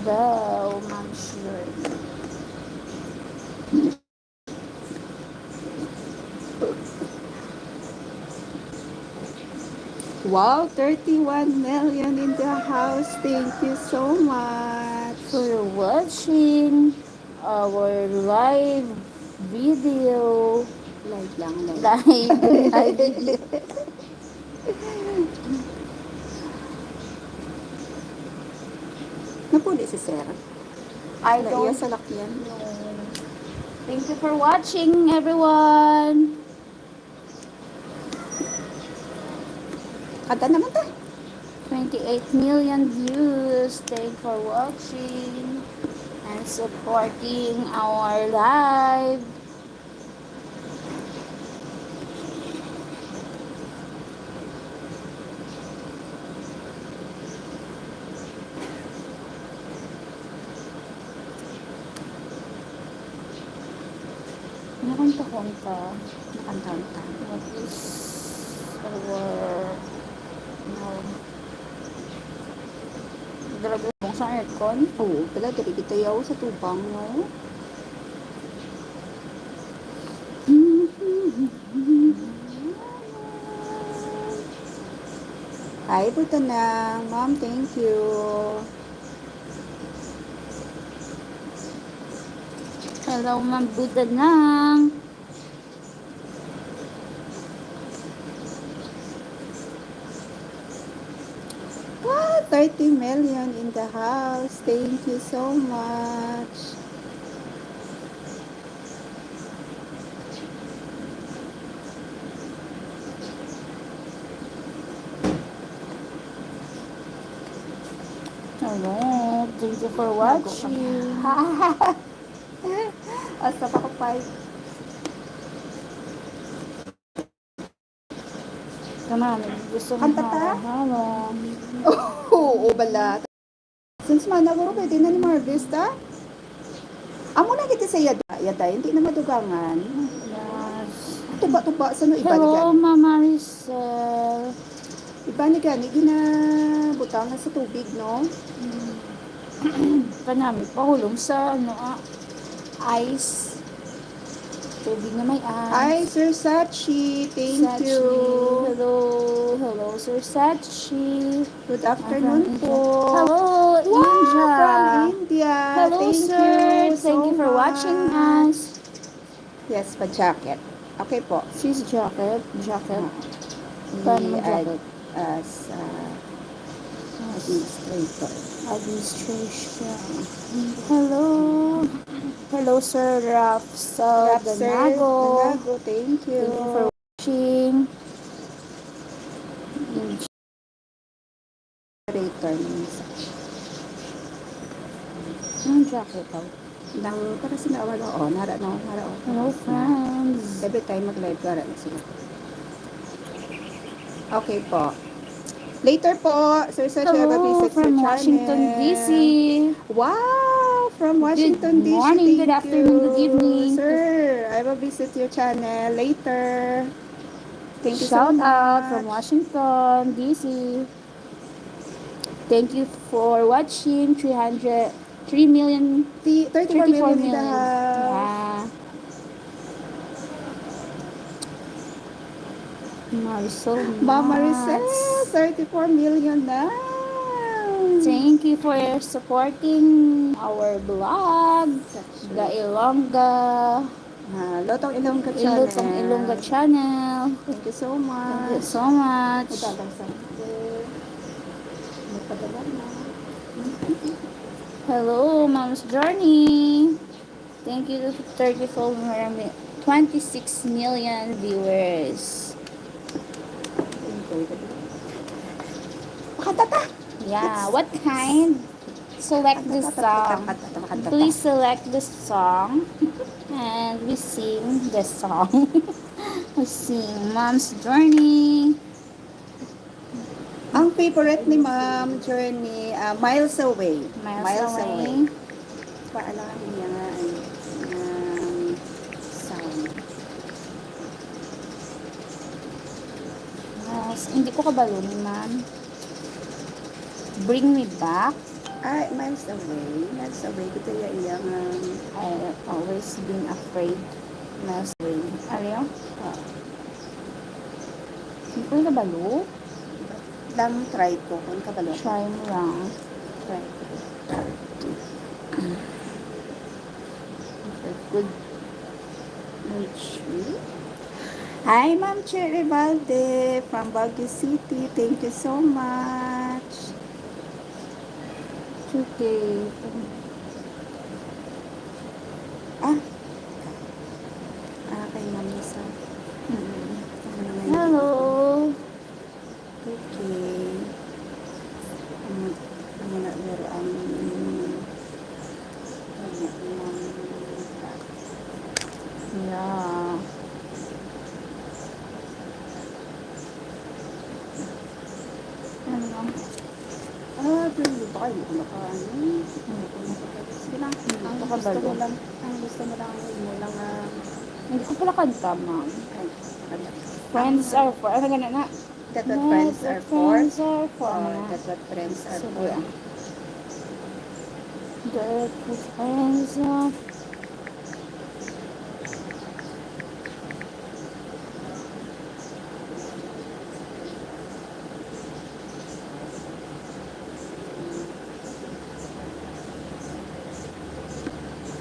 Daw, Ma'am Shirley. Wow, thirty-one million in the house. Thank you so much for watching our live video. Live lang, live. Live, live video. Napuli si Sir. I Wala iya don't salakyan. know. Thank you for watching, everyone. Kada naman ta. Twenty-eight million views. Thank for watching and supporting our live. Nakanta-kanta. Nakanta-kanta. What is our, no. Dala ko sa aircon. Oo, pala, dali kita yaw sa tubang, no? Hi, Butanang. Ma'am, thank you. Hello, Ma'am Butanang. Wow, thirty million in the house. Thank you so much. Thank you for watching. Hasta pa ko five. Kanami, gusto mo Kanta ta? Halo. Oo, bala. Since man, naguro pwede na ni Marvis, ta? Amo na kita sa yada. Yada, hindi na madugangan. Yes. Tuba-tuba sa no, iba ni Hello, gani. Ma'am Maricel. Iba ni gani, ginabutang na sa tubig, no? Mm. Kanami, pahulong sa, ano, ah, ice. Tubig na may ice. Hi, Sir Sachi. Thank Sachi. You. Hello. Hello, Sir Sachi. Good afternoon From po. India. Hello, Wow, India. From India. Hello, Thank sir. You Thank so you for watching much. Us. Yes, pa-jacket. Okay po. Sis jacket, jacket. Ah. Paano I-add mag-jacket? As, uh, administrator. Administration. Hello. Hello, Sir Rafsel Rafsel Danago. Danago, thank you. Thank you for watching. Moderator ni Miss. Ang jacket daw. Nang para sa nawa, oh, nara, no, nara, oh. Hello, friends. Every time mag-live ka, ara na sila. Okay po. Later po, Sir Sachi, have a Hello visit from sa Washington, channel. D C. Wow! From Washington, Good D C. Morning, Thank good afternoon, you, good evening. Sir. I will visit your channel later. Thank you so Shout out much. From Washington, D C. Thank you for watching. Three hundred, three million, Ti-, thirty-four million in the thirty-four million. House. Yeah. Marisol Ma'am Maricel, Mats. Thirty-four million na. Thank you for supporting our vlog. That's true. The Ilongga Ah, Lotong Ilongga Channel. Lotong Ilongga Channel. Thank you so much. Thank you so much. Ito, ito, ito. Nagpadala na. Hello, Mom's Journey. Thank you to thirty-four, marami, twenty-six million viewers. Makanta ta? Yeah, what kind? Select the song. Please select the song. And we sing the song. We sing Mom's Journey. Ang favorite ni Ma'am Journey, ah, Miles Away. Miles Away. Paalam niya nga, ay, um, sound. Yes, hindi ko kabalo ni Ma'am. Bring Me Back. Ay, Miles Away. Miles Away. Kita iya, iya nga, um, I always been afraid. Miles Away. Ano yun? Ah. Hindi ko kabalo. Lang try ko kung kabalo ko. Try mo lang. Try ko. Good. Good. Hi, Ma'am Cherry Balde from Baguio City. Thank you so much. It's okay. Ah. Ah, kay Ma'am Lisa. Mm. Ano naman yun? Hello. Okay. Ano, ano na, pero ang, ano, ang, yeah. Ano lang? Ah, pero hindi pa kayo, hindi ko naka-, ano, hindi ko naka-, sige lang. Ang gusto mo lang, ang gusto mo lang, mo lang, ah, hindi ko pala kanta, ma'am. Ay, kanta. Friends are for, ano gana na? That's what friends are for. Friends are for. Oh, that's what friends are for. Sige. That's what friends are.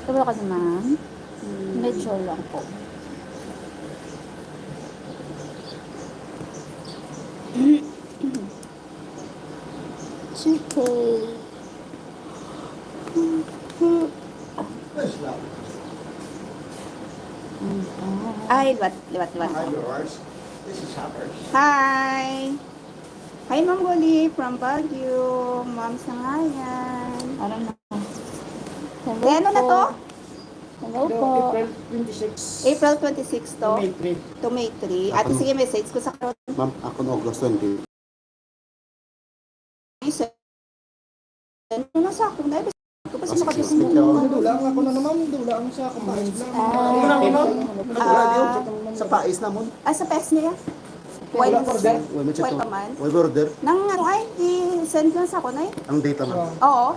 Wala ka naman. Hmm. Medyo lang po. It's okay. Ay, liwat, liwat, liwat. Hi, viewers. This is Howard. Hi. Hi, Ma'am Guli from Baguio. Ma'am Sangayan. Ano na? Hello. Eh, ano na to? Hello po. April twenty-six. April twenty-six to? To May three. To May three. Ate, sige, message ko sa karon. Ma'am, ako na August twenty. Ano na sa akong na? Kasi makabisi mo. Dula ang ako na naman, dula ang sa akong page lang. Ah. Sa page namon. Ah, sa page niya? Wala order? Wala pa man. Wala order? Nang ano ay, i-send lang sa ako na eh. Ang data, ma'am. Oo.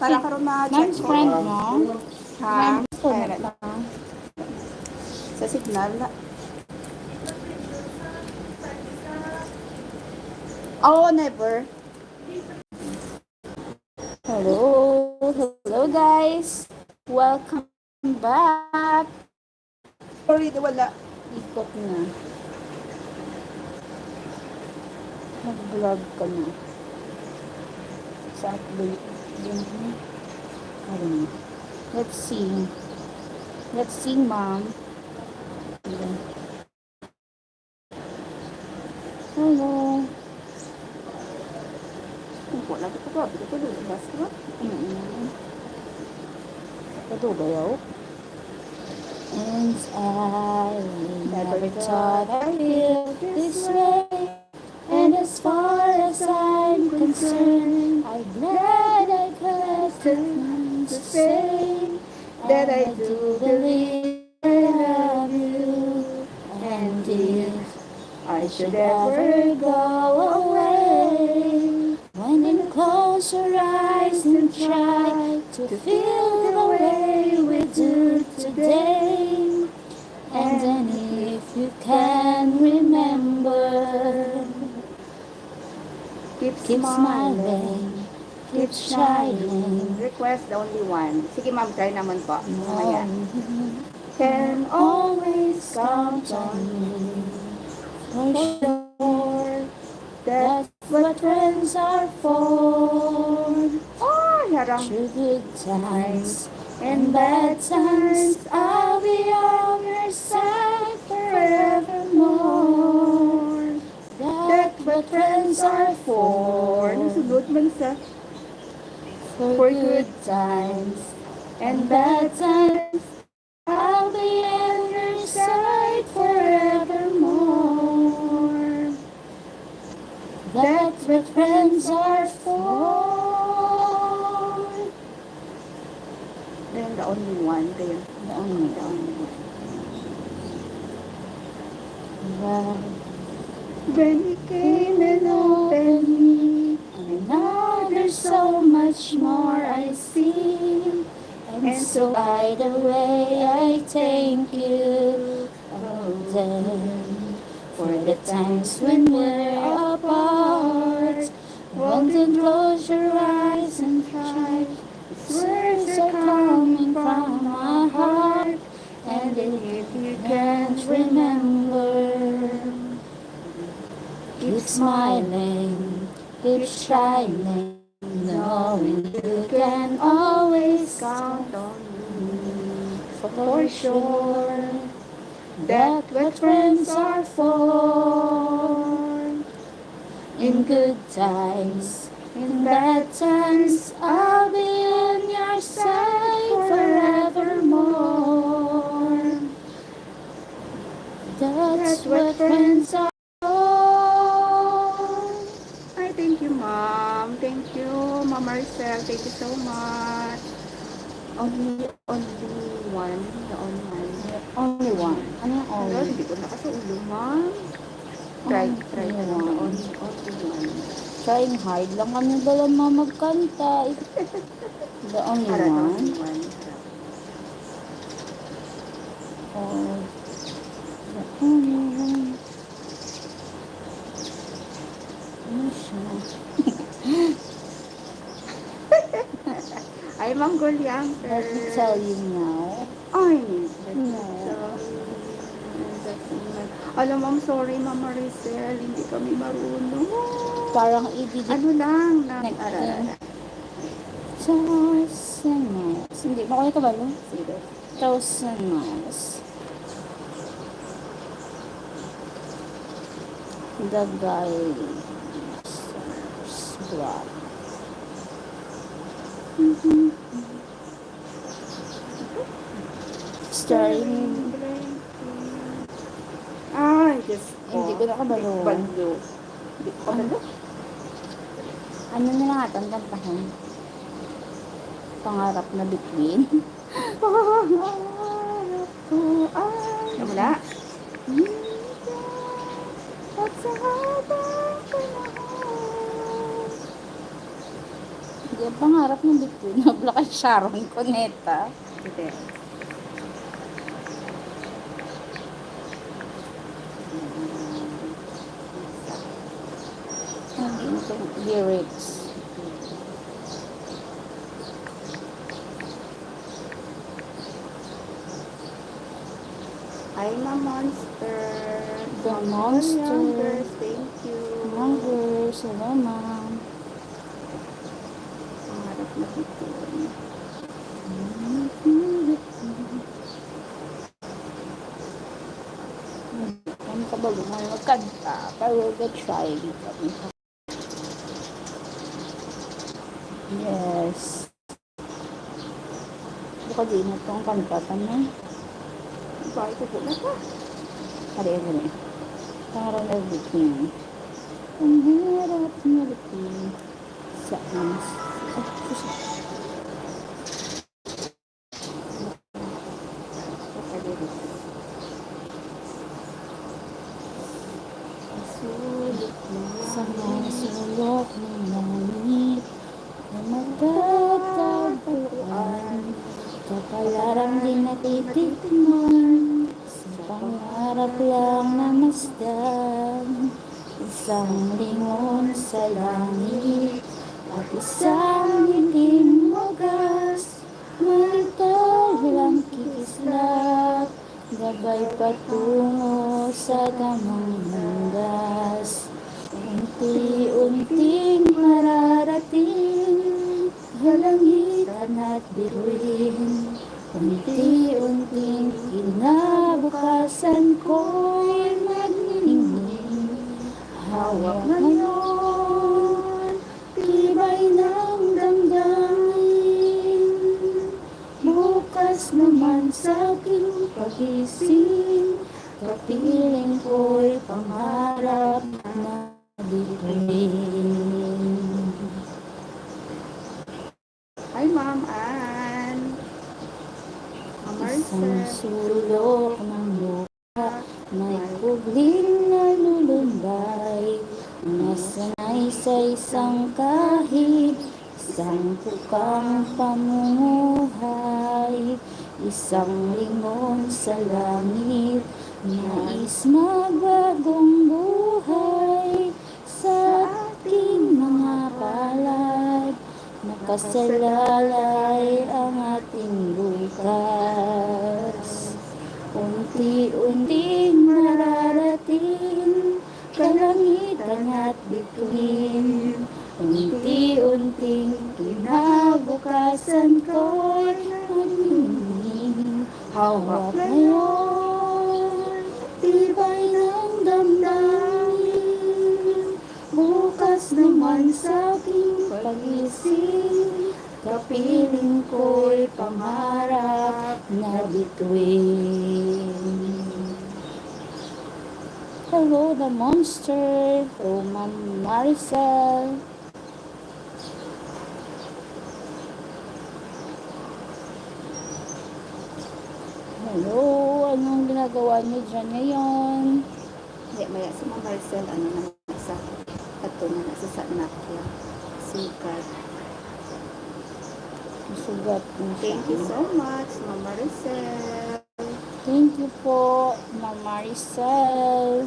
Para karon ma-check mo. Friend mo? Ha? Friend ko na lang. Sa signal na. Oh, never. Hello. Hello, guys. Welcome back. Sorry, di wala. Ikot na. Mag-vlog ka na. Sa upload. Let's see. Let's see, ma'am. Hello. Ang wala ko pa, grabe ko pa, lumas ko. Mm-mm. Ito ba yaw? And I never thought I feel this way. And as far as I'm concerned, I'm glad I could have to say that I do believe I love you. And if I should ever go away, when you close your eyes and try to feel the way we do today, and then if you can remember, keep smiling, keep shining. Request the only one. Sige, ma'am, try naman po. Mamaya. Can always count on me. For sure, that's what friends are for. Oh, harang. Through good times and bad times, I'll be on your side forevermore. That's what friends are for. Nasunod man sa for good times and bad times, I'll be on your side forevermore. That's what friends are for. Then the only one, kaya the only, the only one. Then he came and opened me. And now there's so much more I see. And so, by the way, I thank you, oh, then, for the times when we're apart. Won't you close your eyes and try? These words are coming from my heart. And if you can't remember, keep smiling, keep shining, knowing you can always count on me for sure. That's what friends are for. In good times, in bad times, I'll be on your side forevermore. That's what friends are. Ay, thank you, ma'am. Thank you, Ma'am Maricel. Thank you so much. Only, only one. The only one. Only one. Ano yung only? Hindi ko nakasulo, ma'am. Try, try ko lang. Only one. Trying hard lang kami bala, ma'am, magkanta. The only one. Oh. The only one. Ano siya? Ay, Ma'am Goliang. Let me tell you now. Ay, no. Alam, I'm sorry, Ma'am Maricel. Hindi kami marunong. Parang i-delete. Ano lang, na, next thing. Thousand miles. Hindi, makuha ka ba, no? Sige. Thousand miles. The guy. Block. Starring. Ay, Diyos ko. Hindi ko nakabalo. Bando. Hindi ko kabalo. Ano na lang atong kantahan? Pangarap na bituin. Pangarap ko ay wala. At sa habang panahon. Hindi, ang pangarap ng bituin. Nabla kay Sharon Cuneta. Hindi. Ang intong lyrics. Ay, ma monster. The Ma'am monster. Youngers, thank you. Mangers, hello, ma'am. Pangarap na bituin. Ang kabalo nga magkanta, pero the try kami. Yes. Baka di na itong kanta pa na. Bakit ko po na pa? Pare, pare. Pangarap na bituin. Pangarap na bituin. Sa, um, ah, susi. Sa mga sulok ng langit na magkatagpuan, kapalaran din natitikman, sa pangarap lang na masdan, isang lingon sa langit at isang ngiti wagas. May tawlang kikislap, gabay patungo sa tamang landas. Unti-unting mararating kalangitan at bituin. Unti-unting kinabukasan ko'y magniningning. Hawak ngayon, tibay ng damdamin. Bukas naman sa aking pagising, kapiling ko'y pangarap na bituin. Hi, Ma'am Ann. Ma'am Maricel. Isang sulok ng lupa, may kubling nalulumbay, nasanay sa isang kahig, isang tukang pamumuhay, isang lingon sa langit, nais magbagong buhay. Sa ating mga palad, nakasalalay ang ating bukas. Unti-unting mararating kalangitan at bituin. Unti-unting kinabukasan ko'y magniningning. Hawak ngayon, tibay ng damdamin. Bukas naman sa aking pagising, kapiling ko'y pangarap na bituin. Hello, the monster. Hello, Ma'am Maricel. Hello, anong ginagawa niyo dyan ngayon? Maya-maya si Ma'am Maricel, ano naman sa, ato na na sa, sa anak niya. Sugat. Sugat na siya. Thank you so much, Ma'am Maricel. Thank you po, Ma'am Maricel.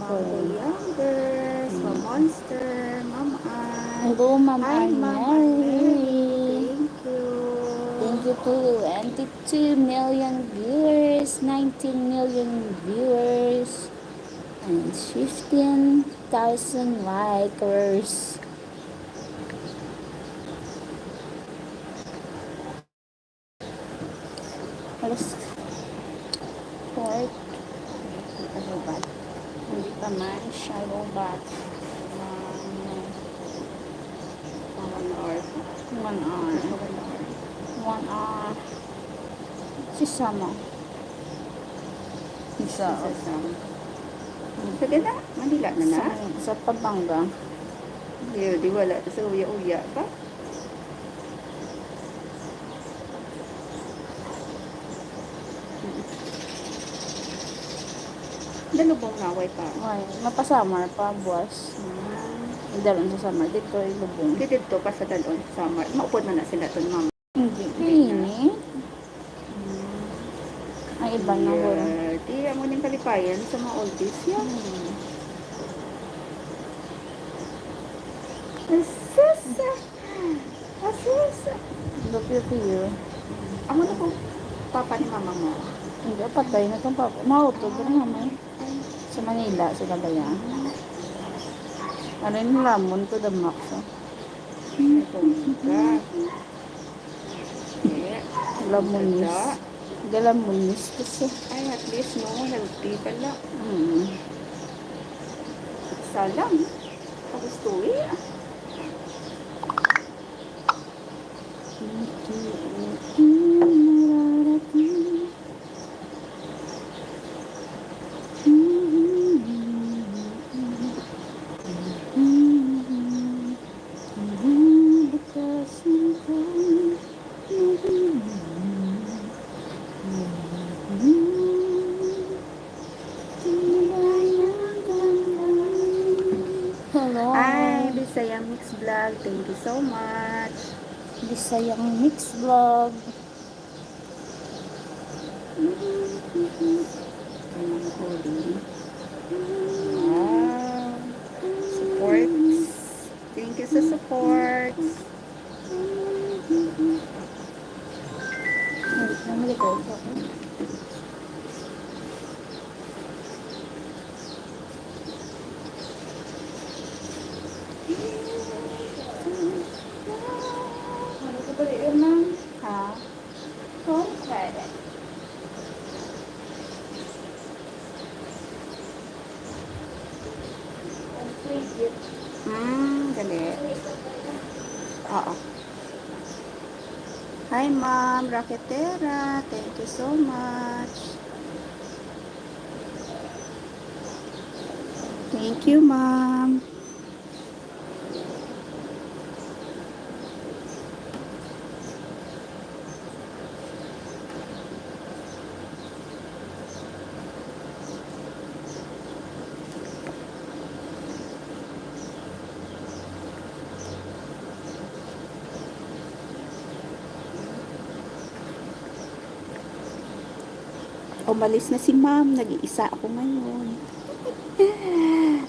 Ma'am Boyangers, Ma'am Monster, Ma'am Ann. Hello, Ma'am Ann Mary. Hi, Ma'am Ann Mary. Thank you. Thank you to twenty-two million viewers, nineteen million viewers, and fifteen thousand likers. Alas four. Ano ba? Hindi pa man siya lobat. Um, one hour. One hour. One hour. Si Sama. Isa. Sa, sa, sa, sa Manila na na? Sa, sa Pampanga. Di, di wala. Sa uya-uya pa? Dalubong na, way pa. Ay, mapa-summer pa, buwas. Mm. Idalon sa summer, dito ilubong. Di dito pa sa dalon, summer. Maupod na na sila ton, ma'am. Hindi. Hindi. Ini? Mm. Ang iba na, yeah, wala. Di, amo ning kalipayan sa mga oldies, yeah. Hmm. Sus, ah. Sus, ah. Look at you. Amo na po, papa ni mama mo. Hindi, patay na tong papa. Mautod na naman. Sa Manila, sila ba yan? Ano yung lamon to the max, ah? Ito ka. Eh, Lamonis. Galamonis kasi. Ay, at least, no, healthy pala. Mm. Salam. Kagusto eh. Hello. Hi, Bisaya Mix Vlog. Thank you so much. Bisayang Mix Vlog. Ayan, holding. Wow. Supports. Thank you sa supports. Ay, namali ko. Ano ko pala yun, ma'am? Ha? Kung pwede. Ang free gift. Hmm, dali. Oo. Hi, Ma'am Raquetera. Thank you so much. Thank you, Ma'am. Umalis na si ma'am. Nag-iisa ako ngayon.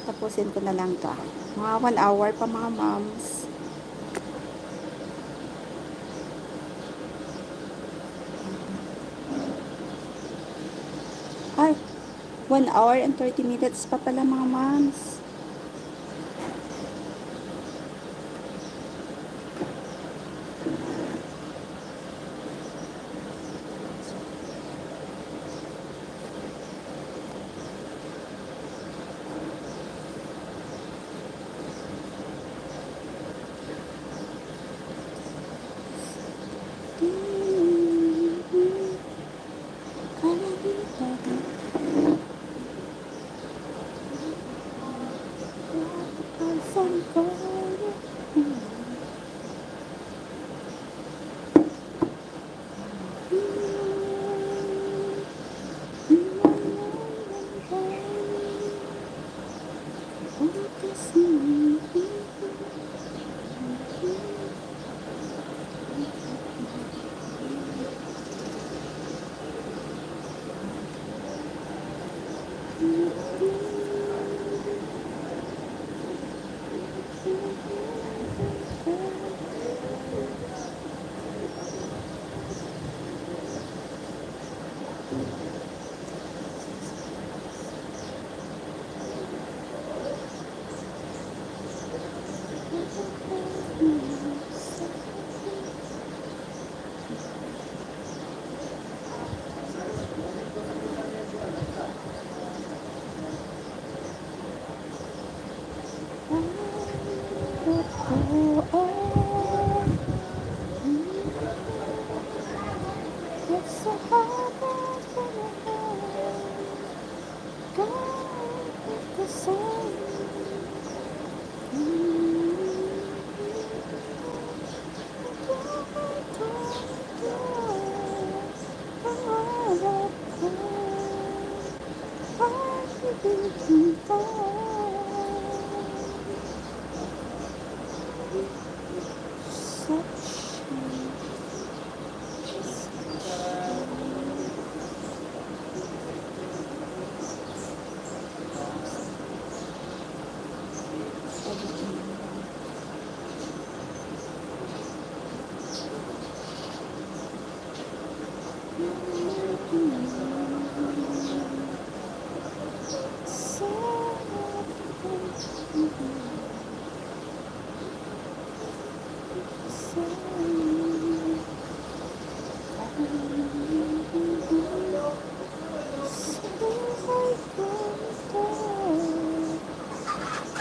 Tapusin ko na lang to, ah. Mga one hour pa, mga moms. Ay, one hour and thirty minutes pa pala, mga moms.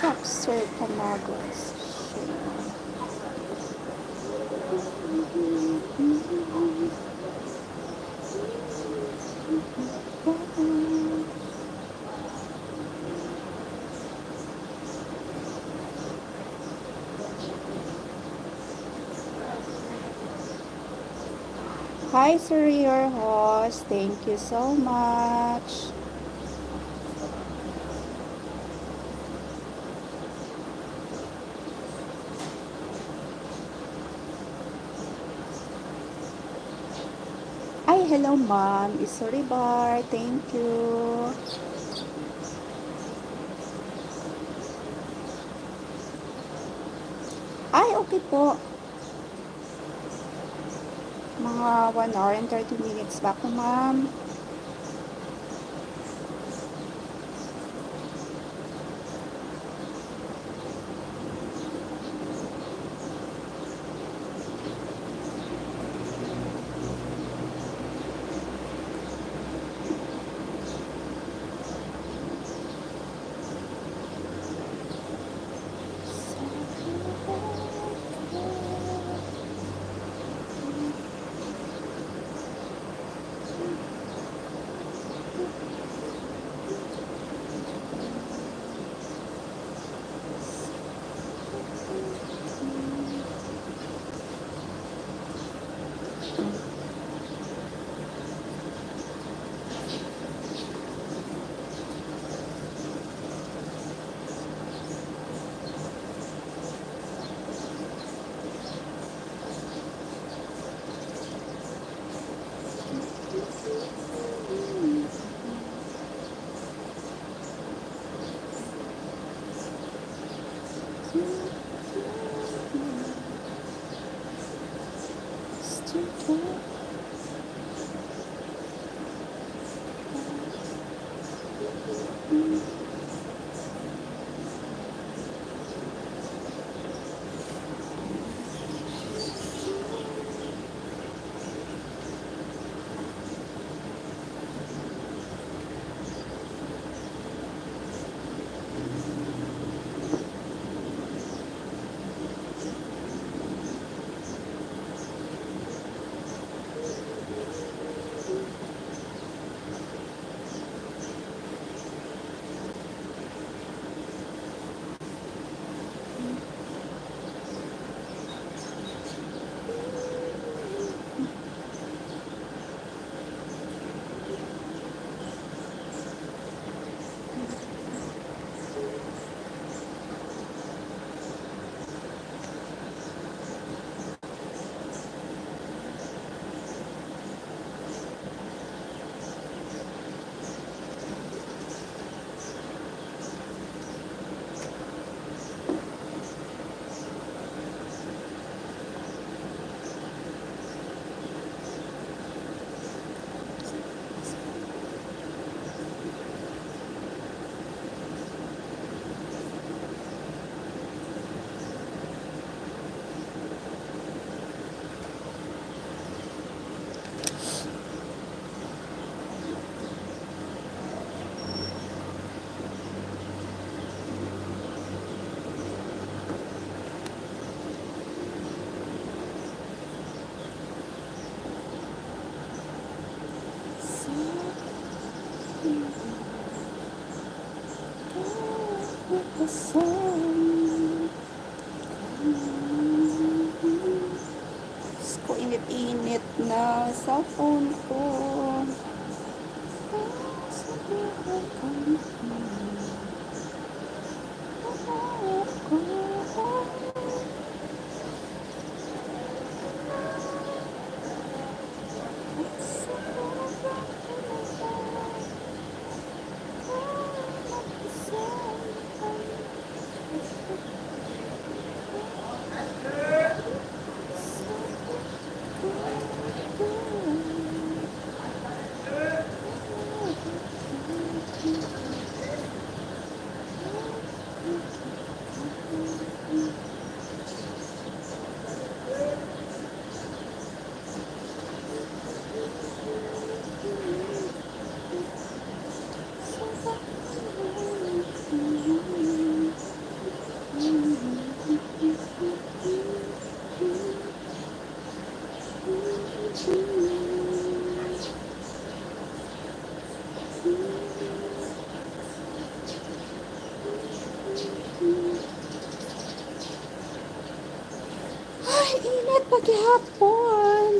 Capture Pamagos. Hi, Sir Your Host. Thank you so much. Ay, hello, ma'am. Isuribar. Thank you. Ay, okay po. Mga one hour and thirty minutes ba ko, ma'am? Diyos ko, init-init na cellphone ko. Sa buhay ko. Init pa gihapon.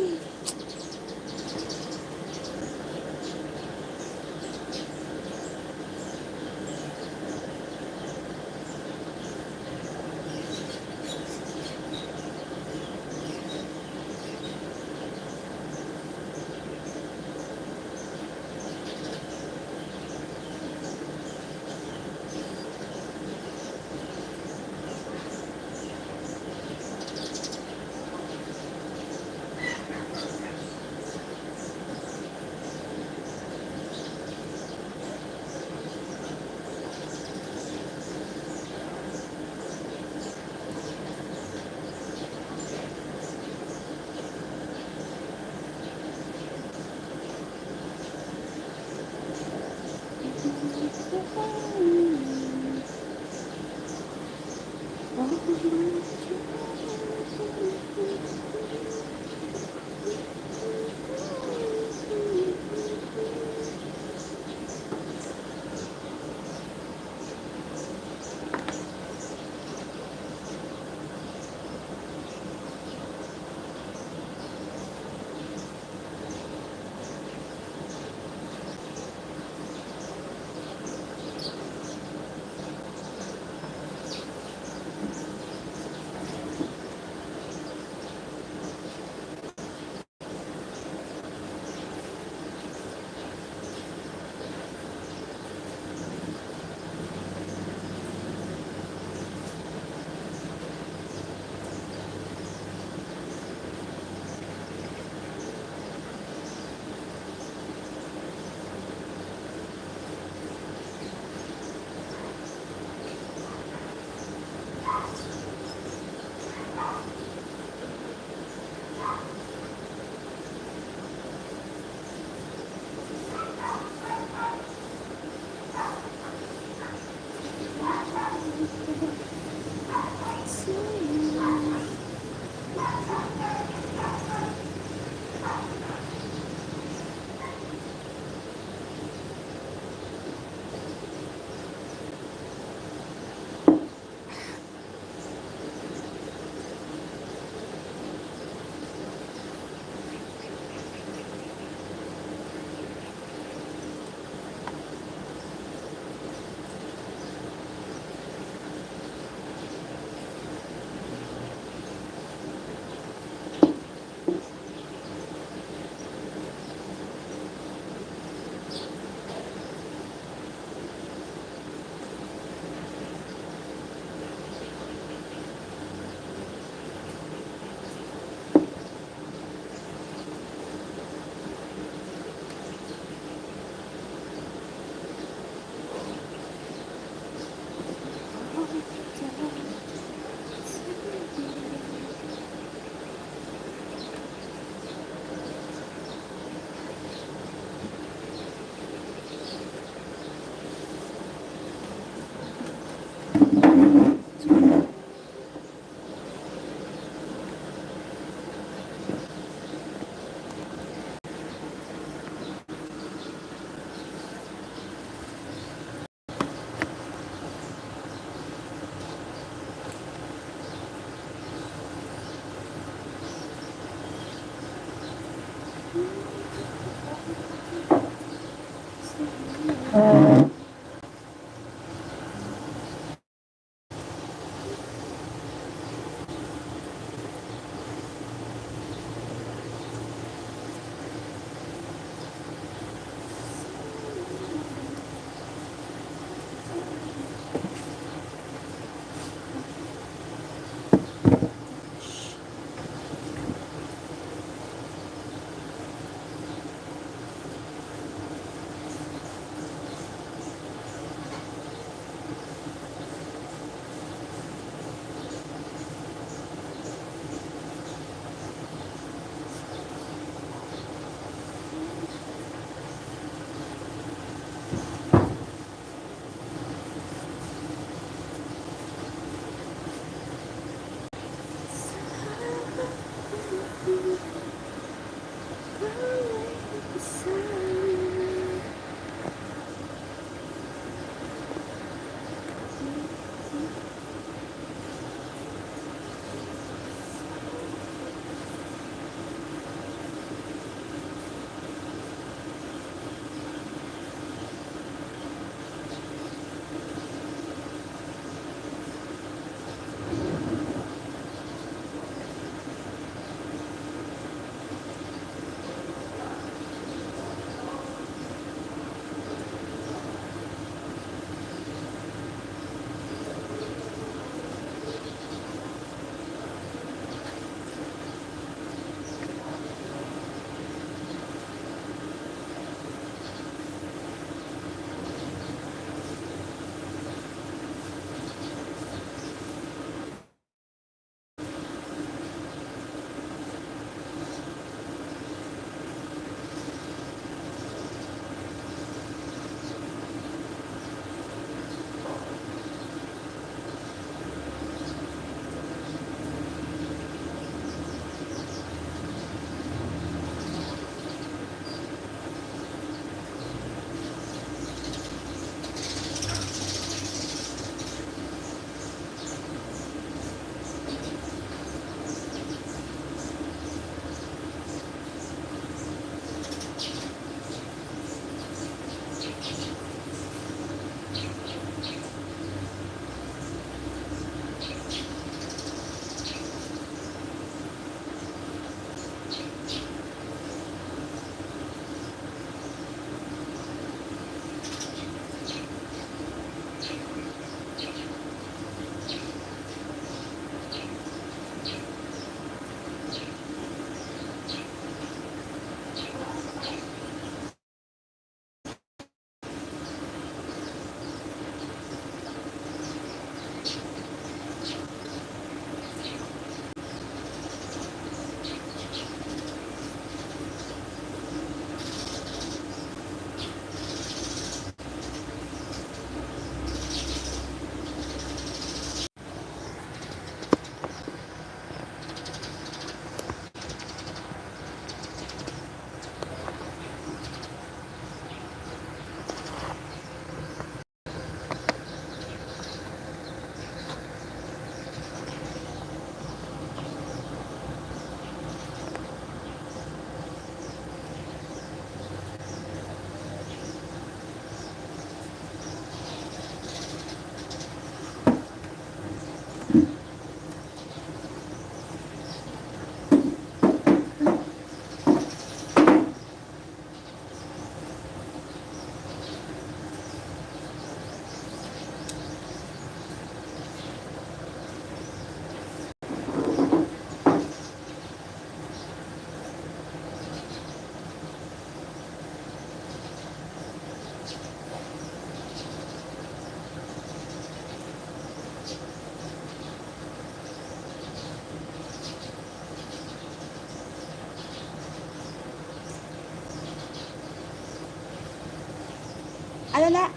Wala na.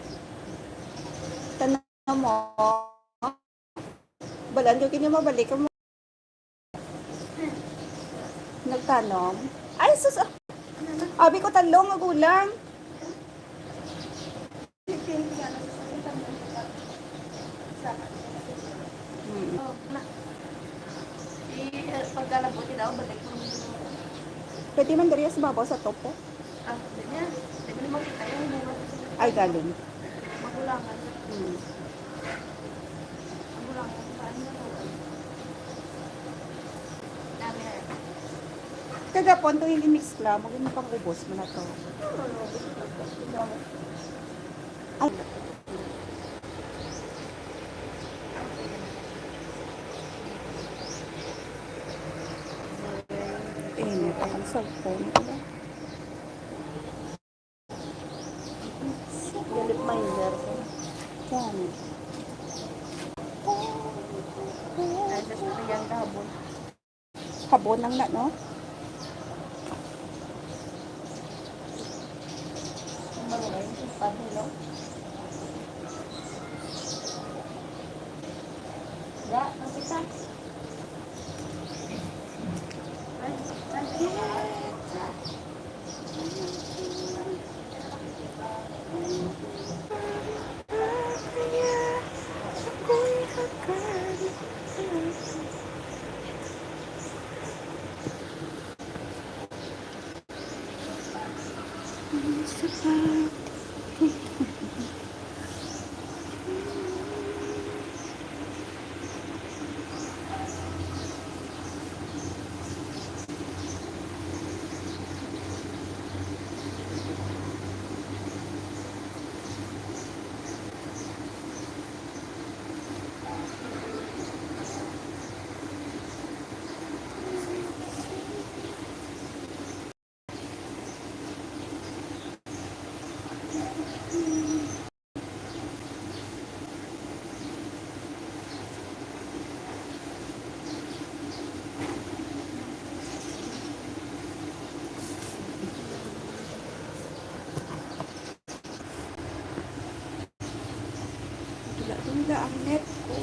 Tanom mo. Balaan ko kini mabalik mo. Nagtanom. Ay, sus, ah. Abi ko talong nga gulang. Hmm. Pagkalabot daw, balik mo. Pwede man diri sa babaw sa topo. Ah, ganyan. Di ba naman kita yung bunga? Ay, galing. Magulangan. Hmm. Magulangan. Saan na to? Dami na yan. Kagapon to yung i-mix lang, maging pang-ubos mo na to. Ay. Eh, may pa ang cellphone ko ba? Galit minder. Yan. Ay, sa sasakyan kahapon. Habon lang na, no? Ang marunong yung sipad, no? Ga, ang isa. Ay, ay, ay. Dula-dula ang net ko.